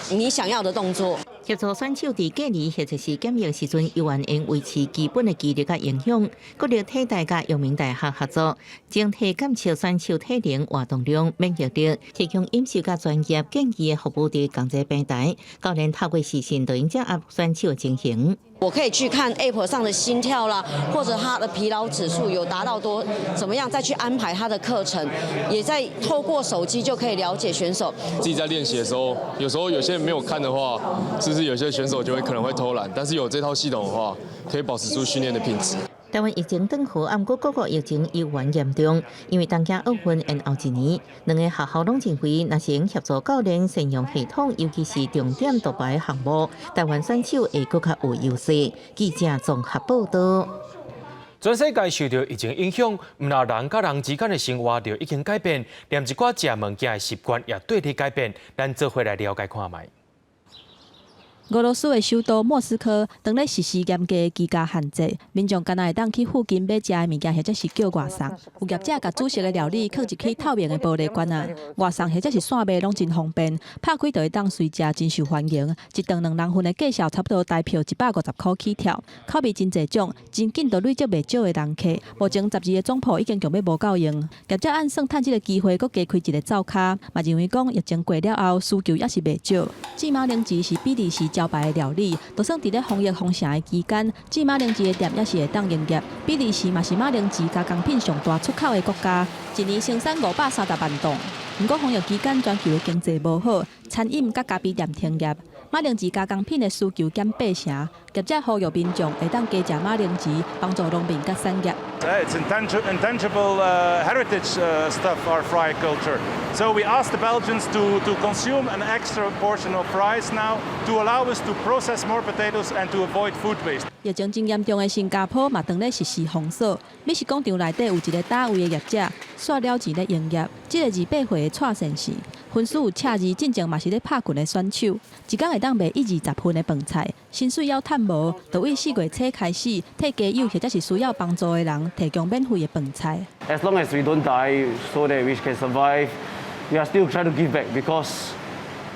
你想要的動作。協助選手佇隔離或者是檢疫時陣，猶原應維持基本的肌力佮營養。國立體大佮陽明大學合作，整體監測選手體能、活動量、免疫力，提供飲食佮專業建議的服務佇仝一个平台。教練透過視訊，就能掌握選手的情形。我可以去看 App 上的心跳啦，或者他的疲勞指數有達到多怎麼樣，再去安排他的課程，也在透過手機就可以了解選手。自己在練習的時候，有時候有些人沒有看的話，是不是有些選手就會可能會偷懶？但是有這套系統的話，可以保持住訓練的品質。台灣疫情轉好，毋過各國疫情猶原嚴重。因為東京奧運延後一年，兩个學校攏認為，若是協助教練善用系統，尤其是重點獨白項目，台灣選手會閣較有優勢。記者綜合報道。全世界受著疫情影響，毋但人佮人之間的生活就已經改變，連一寡食物件的習慣也綴咧改變。咱做伙來了解看覓。俄羅斯的首都莫斯科當咧實施嚴格的居家限制，民眾干焦會當去附近買食的物件，或者是叫外送。有業者共煮熟的料理囥入去透明的玻璃罐仔，外送或者是線賣攏真方便，拍開就會當隨食，真受歡迎。一頓兩人份的價數差不多台票150箍起跳，口味真濟種，真緊就累積袂少的人客。目前12个總鋪已經強欲無夠用，業者按算趁這个機會，閣加開一个灶跤，嘛認為講疫情過了後需求猶是袂少。煮馬鈴薯是比利時招牌的料理，就算佇咧防疫封城的期間，煮馬鈴薯的店猶是會當營業。比利時嘛是馬鈴薯加工品上大出口的國家，一年生產530萬噸。毋過防疫期間全球的經濟無好，餐飲佮咖啡店停業，馬鈴薯加工品的需求減八成。業者呼籲民眾會當加食馬鈴薯，幫助農民佮產業。 It's intangible heritage stuff, our fry culture. So we asked the Belgians to consume an extra portion of fries now to allow us to process more potatoes and to avoid food waste. 疫情真嚴重的新加坡嘛，當咧實施封鎖。美食廣場內底有一个打位的業者，煞了錢咧營業。這个28歲的蔡先生，分數有赤字，進前嘛是咧拍拳的選手，一工會當賣一二十份的飯菜，薪水猶趁無，就對4月初開始，替街友或者是需要幫助的人提供免費的飯菜。 As long as we don't die, so that we can survive, we are still trying to give back because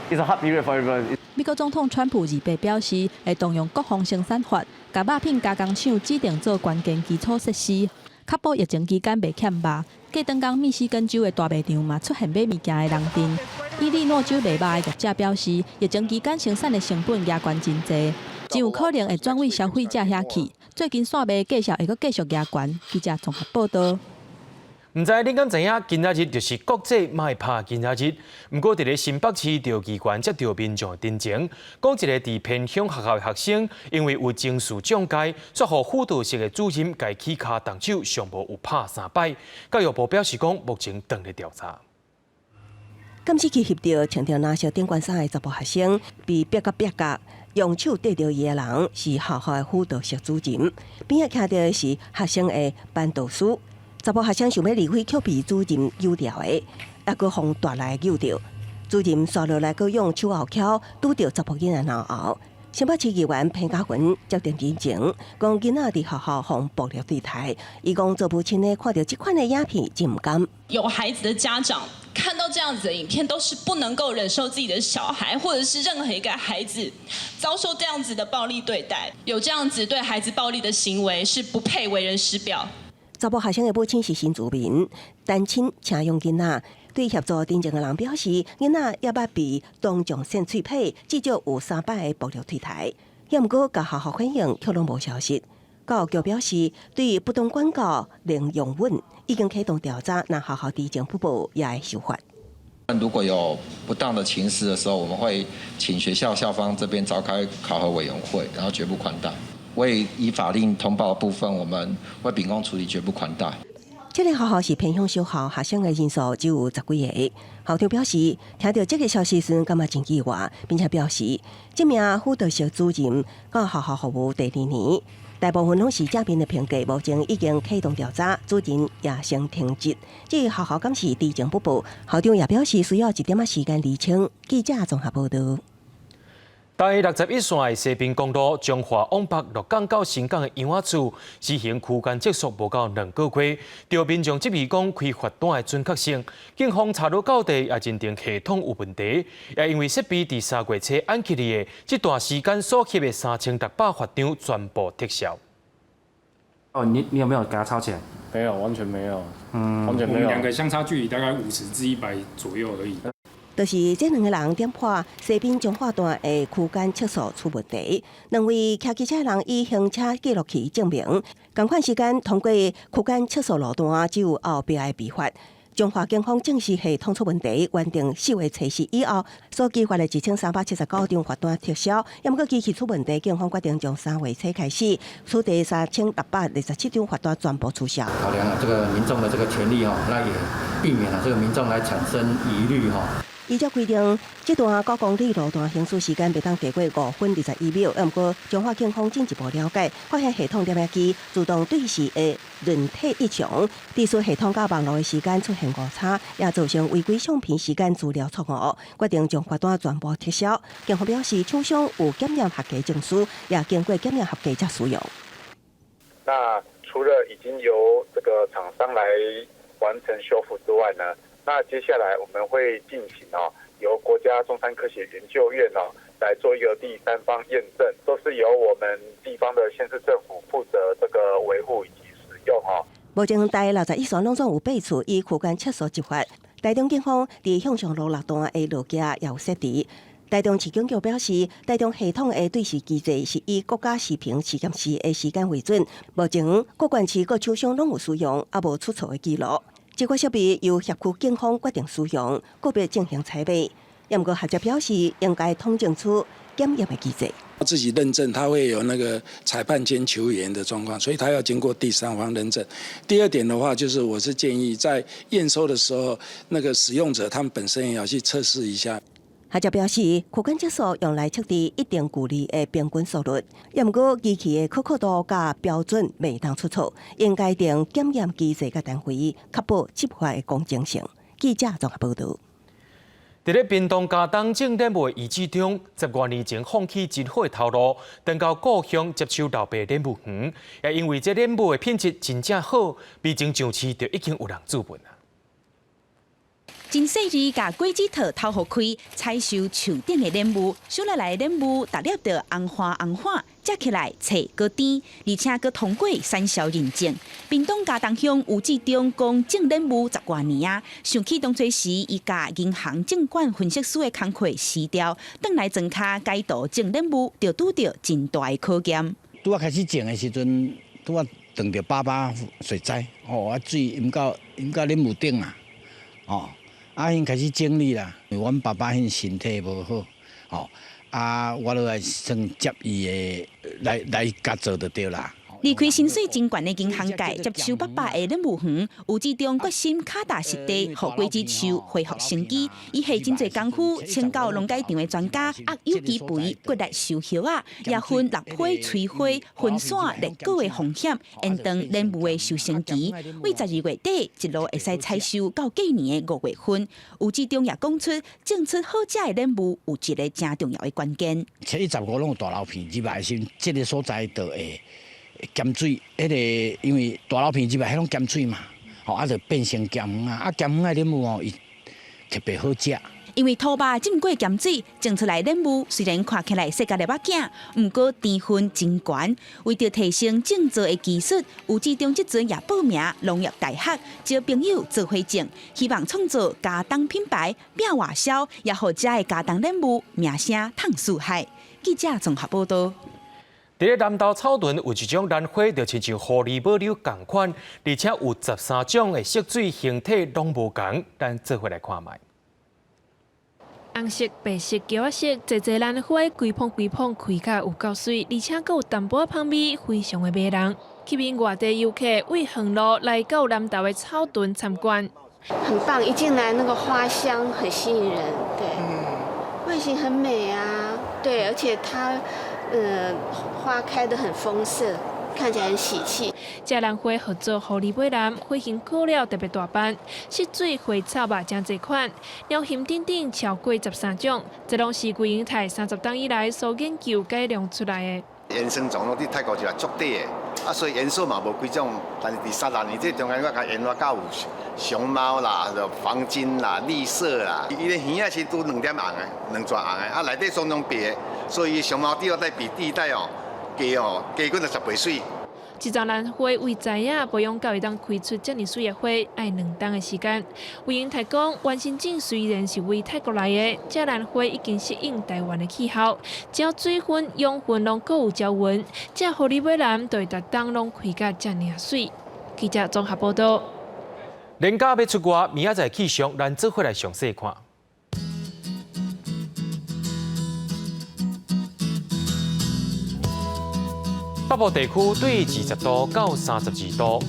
it's a hard period for everyone. 美國總統川普28表示，會動用國防生產法，共肉品加工廠指定做關鍵基礎設施，確保疫情期間袂欠肉。過轉工，密西根州的大賣場嘛出現買物件的人陣。伊利諾州賣肉的業者表示，疫情期間生產的成本加懸真濟，真有可能會轉為消費者遐去。最近線賣價數會閣繼續加懸。記者綜合報道。毋知恁敢知影，今仔日就是國際莫拍囡仔日。毋過，佇咧新北市著機關接著民眾陳情，講一个佇偏鄉學校的學生，因為有情緒障礙，煞予輔導室的主任共起跤動手，上無有拍三擺。教育部表示講，目前正咧調查。監視器翕著穿著藍色頂懸衫的查埔學生，被逼甲壁角，用手綴著伊的人是學校的輔導室主任，邊仔徛著的是學生的班導師。查埔學生想欲離開，卻被主任搝牢的，猶閣予大力搝著。主任紲落來，閣用手後蹺拄著查埔囡仔腦後。新北市議員彭佳雲接電陳情，講囡仔佇學校予暴力對待。伊講做母親的看著這款的影片真毋甘。有孩子的家長看到這樣子的影片，都是不能夠忍受自己的小孩，或者是任何一個孩子遭受這樣子的暴力對待，有這樣子對孩子暴力的行為，是不配為人師表。查埔學生的母親是新住民，單親請養囡仔，對協助陳情的人表示，囡仔猶捌被當眾扇喙䫌，至少有三擺的暴力對待。猶毋過，共學校反映卻攏無消息。教育局表示，對不當管教零容忍，已經啟動調查，若學校知情不報，也會受罰。如果有不當的情事的時候，我們會請學校校方這邊召開考核委員會，然後絕不寬待。未依法令通報的部分，我們會秉公處理，絕不寬待。這个學校是偏鄉小學，學生的人數只有十幾个。校長表示，聽到這个消息時，感覺真意外，並且表示，這名輔導室主任到學校服務第二年，大部分攏是正面的評價，目前已經啟動調查，主任也先停職。至於學校敢是知情不報，校長也表示需要一點仔時間釐清。記者綜合報道。台61線的西濱公路彰化往北鹿港到新港的楊仔厝，實行區間測速無夠2個月，著民眾質疑講開罰單的準確性，警方查落到底也認定系統有問題，也因為設備佇3月初按起的這段時間所翕的3600罰單全部撤銷。哦，你有沒有給他超前？沒有，完全沒有，完全沒有。我們兩個相差距離大概50至100左右而已。就是這兩个人點破西濱彰化段的區間測速出問題，兩位騎機車人以行車記錄器證明，仝款時間通過區間測速路段只有後壁的被罰。彰化警方證實系統出問題，原定4月初四以後所寄發的1379張罰單撤銷，毋過機器出問題，警方決定從3月初開始，取締3627張罰單全部取消。考量了這個民眾的這個權利吼，那也避免了這個民眾來產生疑慮吼。依照規定，這段9公里路段行駛時間袂當低過5分21秒。毋過，彰化警方進一步了解，發現系統點影機自動對時的韌體異常，致使系統佮網路的時間出現誤差，也造成違規相片時間資料錯誤，決定將罰單全部撤銷。警方表示，廠商有檢驗合格證書，也經過檢驗合格才使用。那除了已經由這個廠商來完成修復之外呢？那接下來我們會進行哦，由國家中山科學研究院哦來做一個第三方驗證，都是由我們地方的縣市政府負責這個維護以及使用哦。目前台61線攏總有八處以區間測速執法，台中警方佇向上路六段的路橋也有設置。台中市警局表示，台中系統的對時機制是以國家視頻試驗時的時間為準，目前各縣市各廠商攏有使用，猶無出錯的記錄。這個設備由協區警方決定使用，個別進行採買。毋過學者表示，應該統整出檢驗的機制。自己認證，他會有那個裁判兼球員的狀況，所以他要經過第三方認證。第二點的話，就是我是建議在驗收的時候，那個使用者他們本身也要去測試一下。學者表示，區間測速用來測定一定距離的平均速率，毋過機器的可靠度佮標準袂當出錯，應該定檢驗機制佮單位，確保執法的公正性。記者綜合報導。佇咧屏東佳冬種蓮霧遺址中，10外年前放棄真好的頭路，轉到故鄉接手老爸蓮霧園，也因為這蓮霧的品質真正好，未經上市就已經有人注文啊。真細膩，共果子套頭予開，採收樹頂的蓮霧，收落來的蓮霧，逐粒都紅花紅花，食起來脆閣甜，而且閣通過產銷認證。屏東佳冬鄉吳志中講種蓮霧10外年啊，想起當初時，伊共銀行證券分析師的工課辭掉，轉來莊跤改道種蓮霧，就拄著真大的考驗。拄仔開始種的時陣，拄仔撞著八八水災，哦，啊水淹到淹到蓮霧頂啊，哦。啊，𪜶開始整理啦，因為阮爸爸𪜶身體無好，吼，啊，我落來算接伊的來來共做就對啦。離開薪水真懸的銀行界，接手爸爸的蓮霧園，吳志中決心腳踏實地，予果子樹恢復生機。伊下真濟功夫，請教農改場的專家，壓有機肥，骨力收葉仔，也分落花、催花、分散裂果的風險，延長蓮霧的收成期。為12月底一路會使採收到隔年的5月份。吳志中也講出，種出好食的蓮霧有一个誠重要的關鍵。7月15攏有大流片入來的時陣，這个所在就會鹹水，彼个因為大流片入來，彼攏鹹水嘛，吼啊就變成鹹園啊，啊鹹園的蓮霧吼，伊特別好食。因為土肉浸過鹹水，種出來蓮霧雖然看起來細共粒仔囝，毋過甜分真懸。為著提升種植的技術，吳志中這陣也報名農業大學，招朋友做伙種，希望創造佳冬品牌，拼外銷，也予遮的佳冬蓮霧名聲淌四海。記者綜合報導。佇咧南投草屯有一種蘭花，就親像狐狸母柳仝款，而且有13種的色水形體攏無仝，咱做伙來看覓。紅色、白色、橘仔色，濟濟蘭花，規捧規捧開甲有夠媠，而且閣有淡薄仔芳味，非常的迷人，吸引外地遊客為遠路來到南投的草屯參觀。很棒，一進來那個花香很吸引人，對，外形很美啊，對，而且它，花開得很豐盛，看起來很喜氣。這蘭花號做狐狸尾蘭，花型過了特別大瓣，色水花草嘛誠濟款，鳥形等等超過13種，這攏是歸榮泰30冬以來所研究改良出來的。原生種攏佇泰國就足短的，啊，所以顏色嘛無幾種，但是佇30年這中間，我共研發到有熊貓啦、黃金啦、綠色啦，伊的耳仔是拄兩點紅的，兩撮紅的，啊，內底雙雙白的，所以熊貓第二代比第一代哦，加哦加幾若十倍媠。一叢蘭花為知影保養到會當開出遮爾媠的花，愛2冬的時間。魏英泰講，原生種雖然是為泰國來的，這蘭花已經適應台灣的氣候，只要水分、養分攏閣有澆勻，這狐狸尾蘭就會逐冬攏開甲遮爾媠。記者綜合報道。連假欲出外，明仔載氣象，咱做伙來詳細看。北部地區對20度到32度，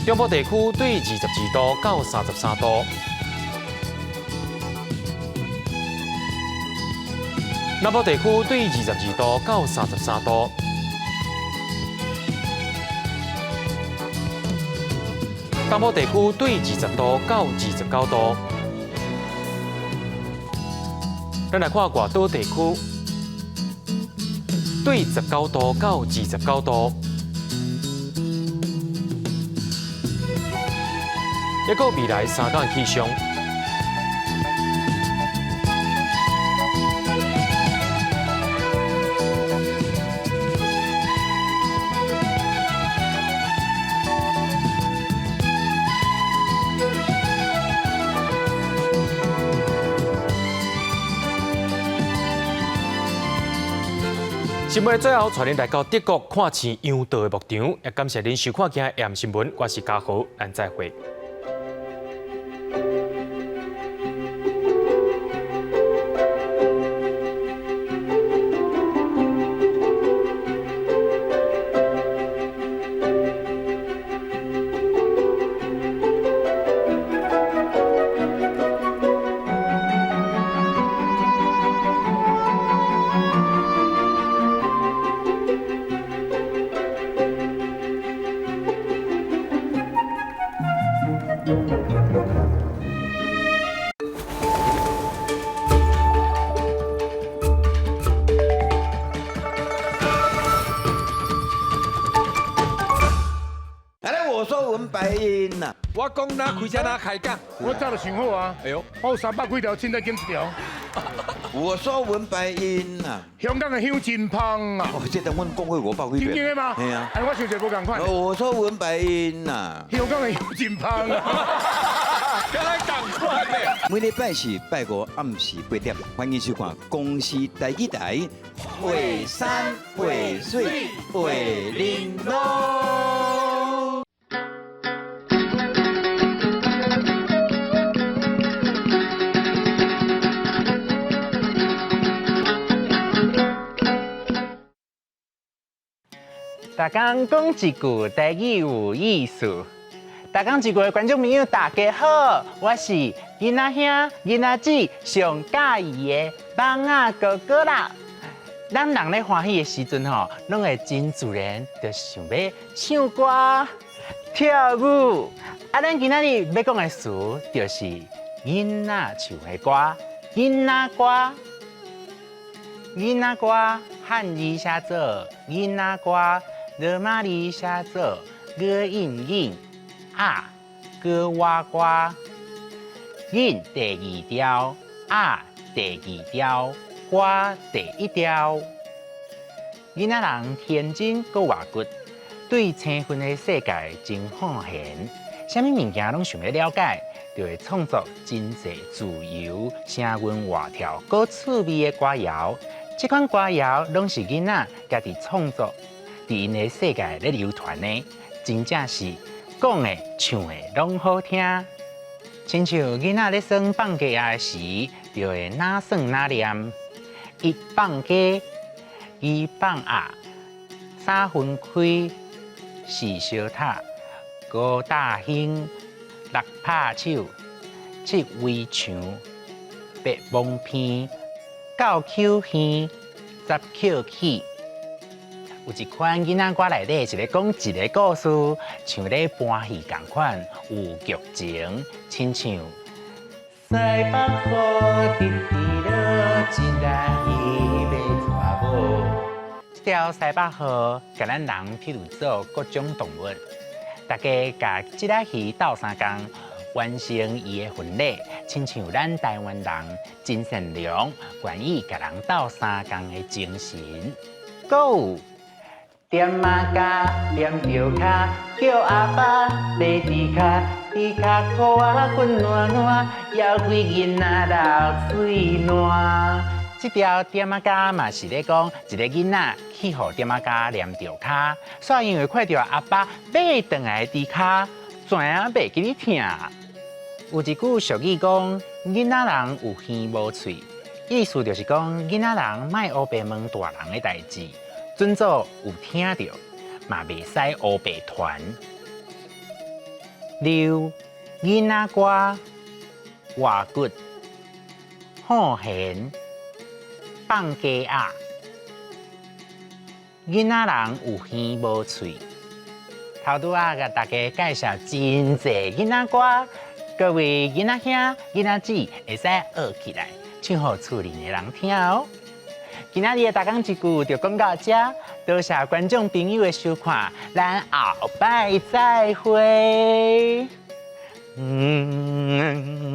中部地區對22度到33度，南部地區對22度到33度，東部地區對20度到29度。咱來看外島地區，對19度到29度，一個未來3天的氣象。新聞的最後，帶您來到德國看飼羊羔的牧場，也感謝您收看今日的新聞，我是嘉豪，咱再會。來，我說文白音呐，我講哪開車哪開講，我早就想好啊。哎呦，我有300幾條，凊彩減一條。我說文白音呐，香港的香真芳啊！哦，這段阮講過500幾遍。真的嗎？係啊。哎，我想一個無仝款。我說文白音呐，香港的香真芳啊！敢若仝款呢？每禮拜四、拜五暗時8點，歡迎收看公視台語台《畫山畫水畫玲瑯》。逐工講一句台語有意思。逐工一句的觀眾朋友大家好，我是囡仔兄、囡仔姊上喜歡的蠓仔哥哥啦。咱人咧歡喜的時陣吼，攏會真自然就想欲唱歌、跳舞。啊，咱今仔日欲講的詞就是囡仔唱的歌、囡仔歌、囡仔歌，漢字寫做囡仔歌，羅馬字寫做哥印囡仔哥娃歌，囡第二調，仔第二調，歌第一調。囡仔人天真閣活骨，對青春的世界真好閒，啥物物件攏想欲了解，就會創作真濟自由、聲韻活跳、閣趣味的歌謠。這款歌謠攏是囡仔家己創作，佇𪜶的世界咧流傳的，真正是講的、唱的攏好聽。親像囡仔咧耍放雞仔的時，就會哪耍哪念，一放雞，二放鴨，三分開，四相拍，五打興，六拍手，七圍牆，八摸鼻，九搝耳，十抾起。有一款囡仔歌內底是咧講一個故事，像咧搬戲仝款，有劇情，親像西北雨直直落，一來伊欲娶某。這條西北河，共咱人譬如做各種動物，大家共這隻魚鬥相共，完成伊的婚禮，親像咱台灣人真善良，願意共人鬥相共的精神。閣有踮仔跤，踮著跤，叫阿爸買豬跤，豬跤箍仔滾爛爛，枵鬼囡仔流喙瀾。這條踮仔跤嘛是咧講一个囡仔去予踮仔跤黏著跤，煞因為看著阿爸買轉來的豬跤，知影袂記得疼。有一句俗語講：囡仔人有耳無喙，意思就是講囡仔人莫烏白問大人的代誌，準做有聽著，嘛袂使烏白傳。六囡仔歌，活骨，好賢。放雞鴨，囡仔人有耳無喙。頭拄仔共大家介紹真濟囡仔歌，各位囡仔兄、囡仔姊會使學起來，唱予厝裡的人聽哦。今仔日的大講一句就講到這，多謝觀眾朋友的收看，咱後擺再會。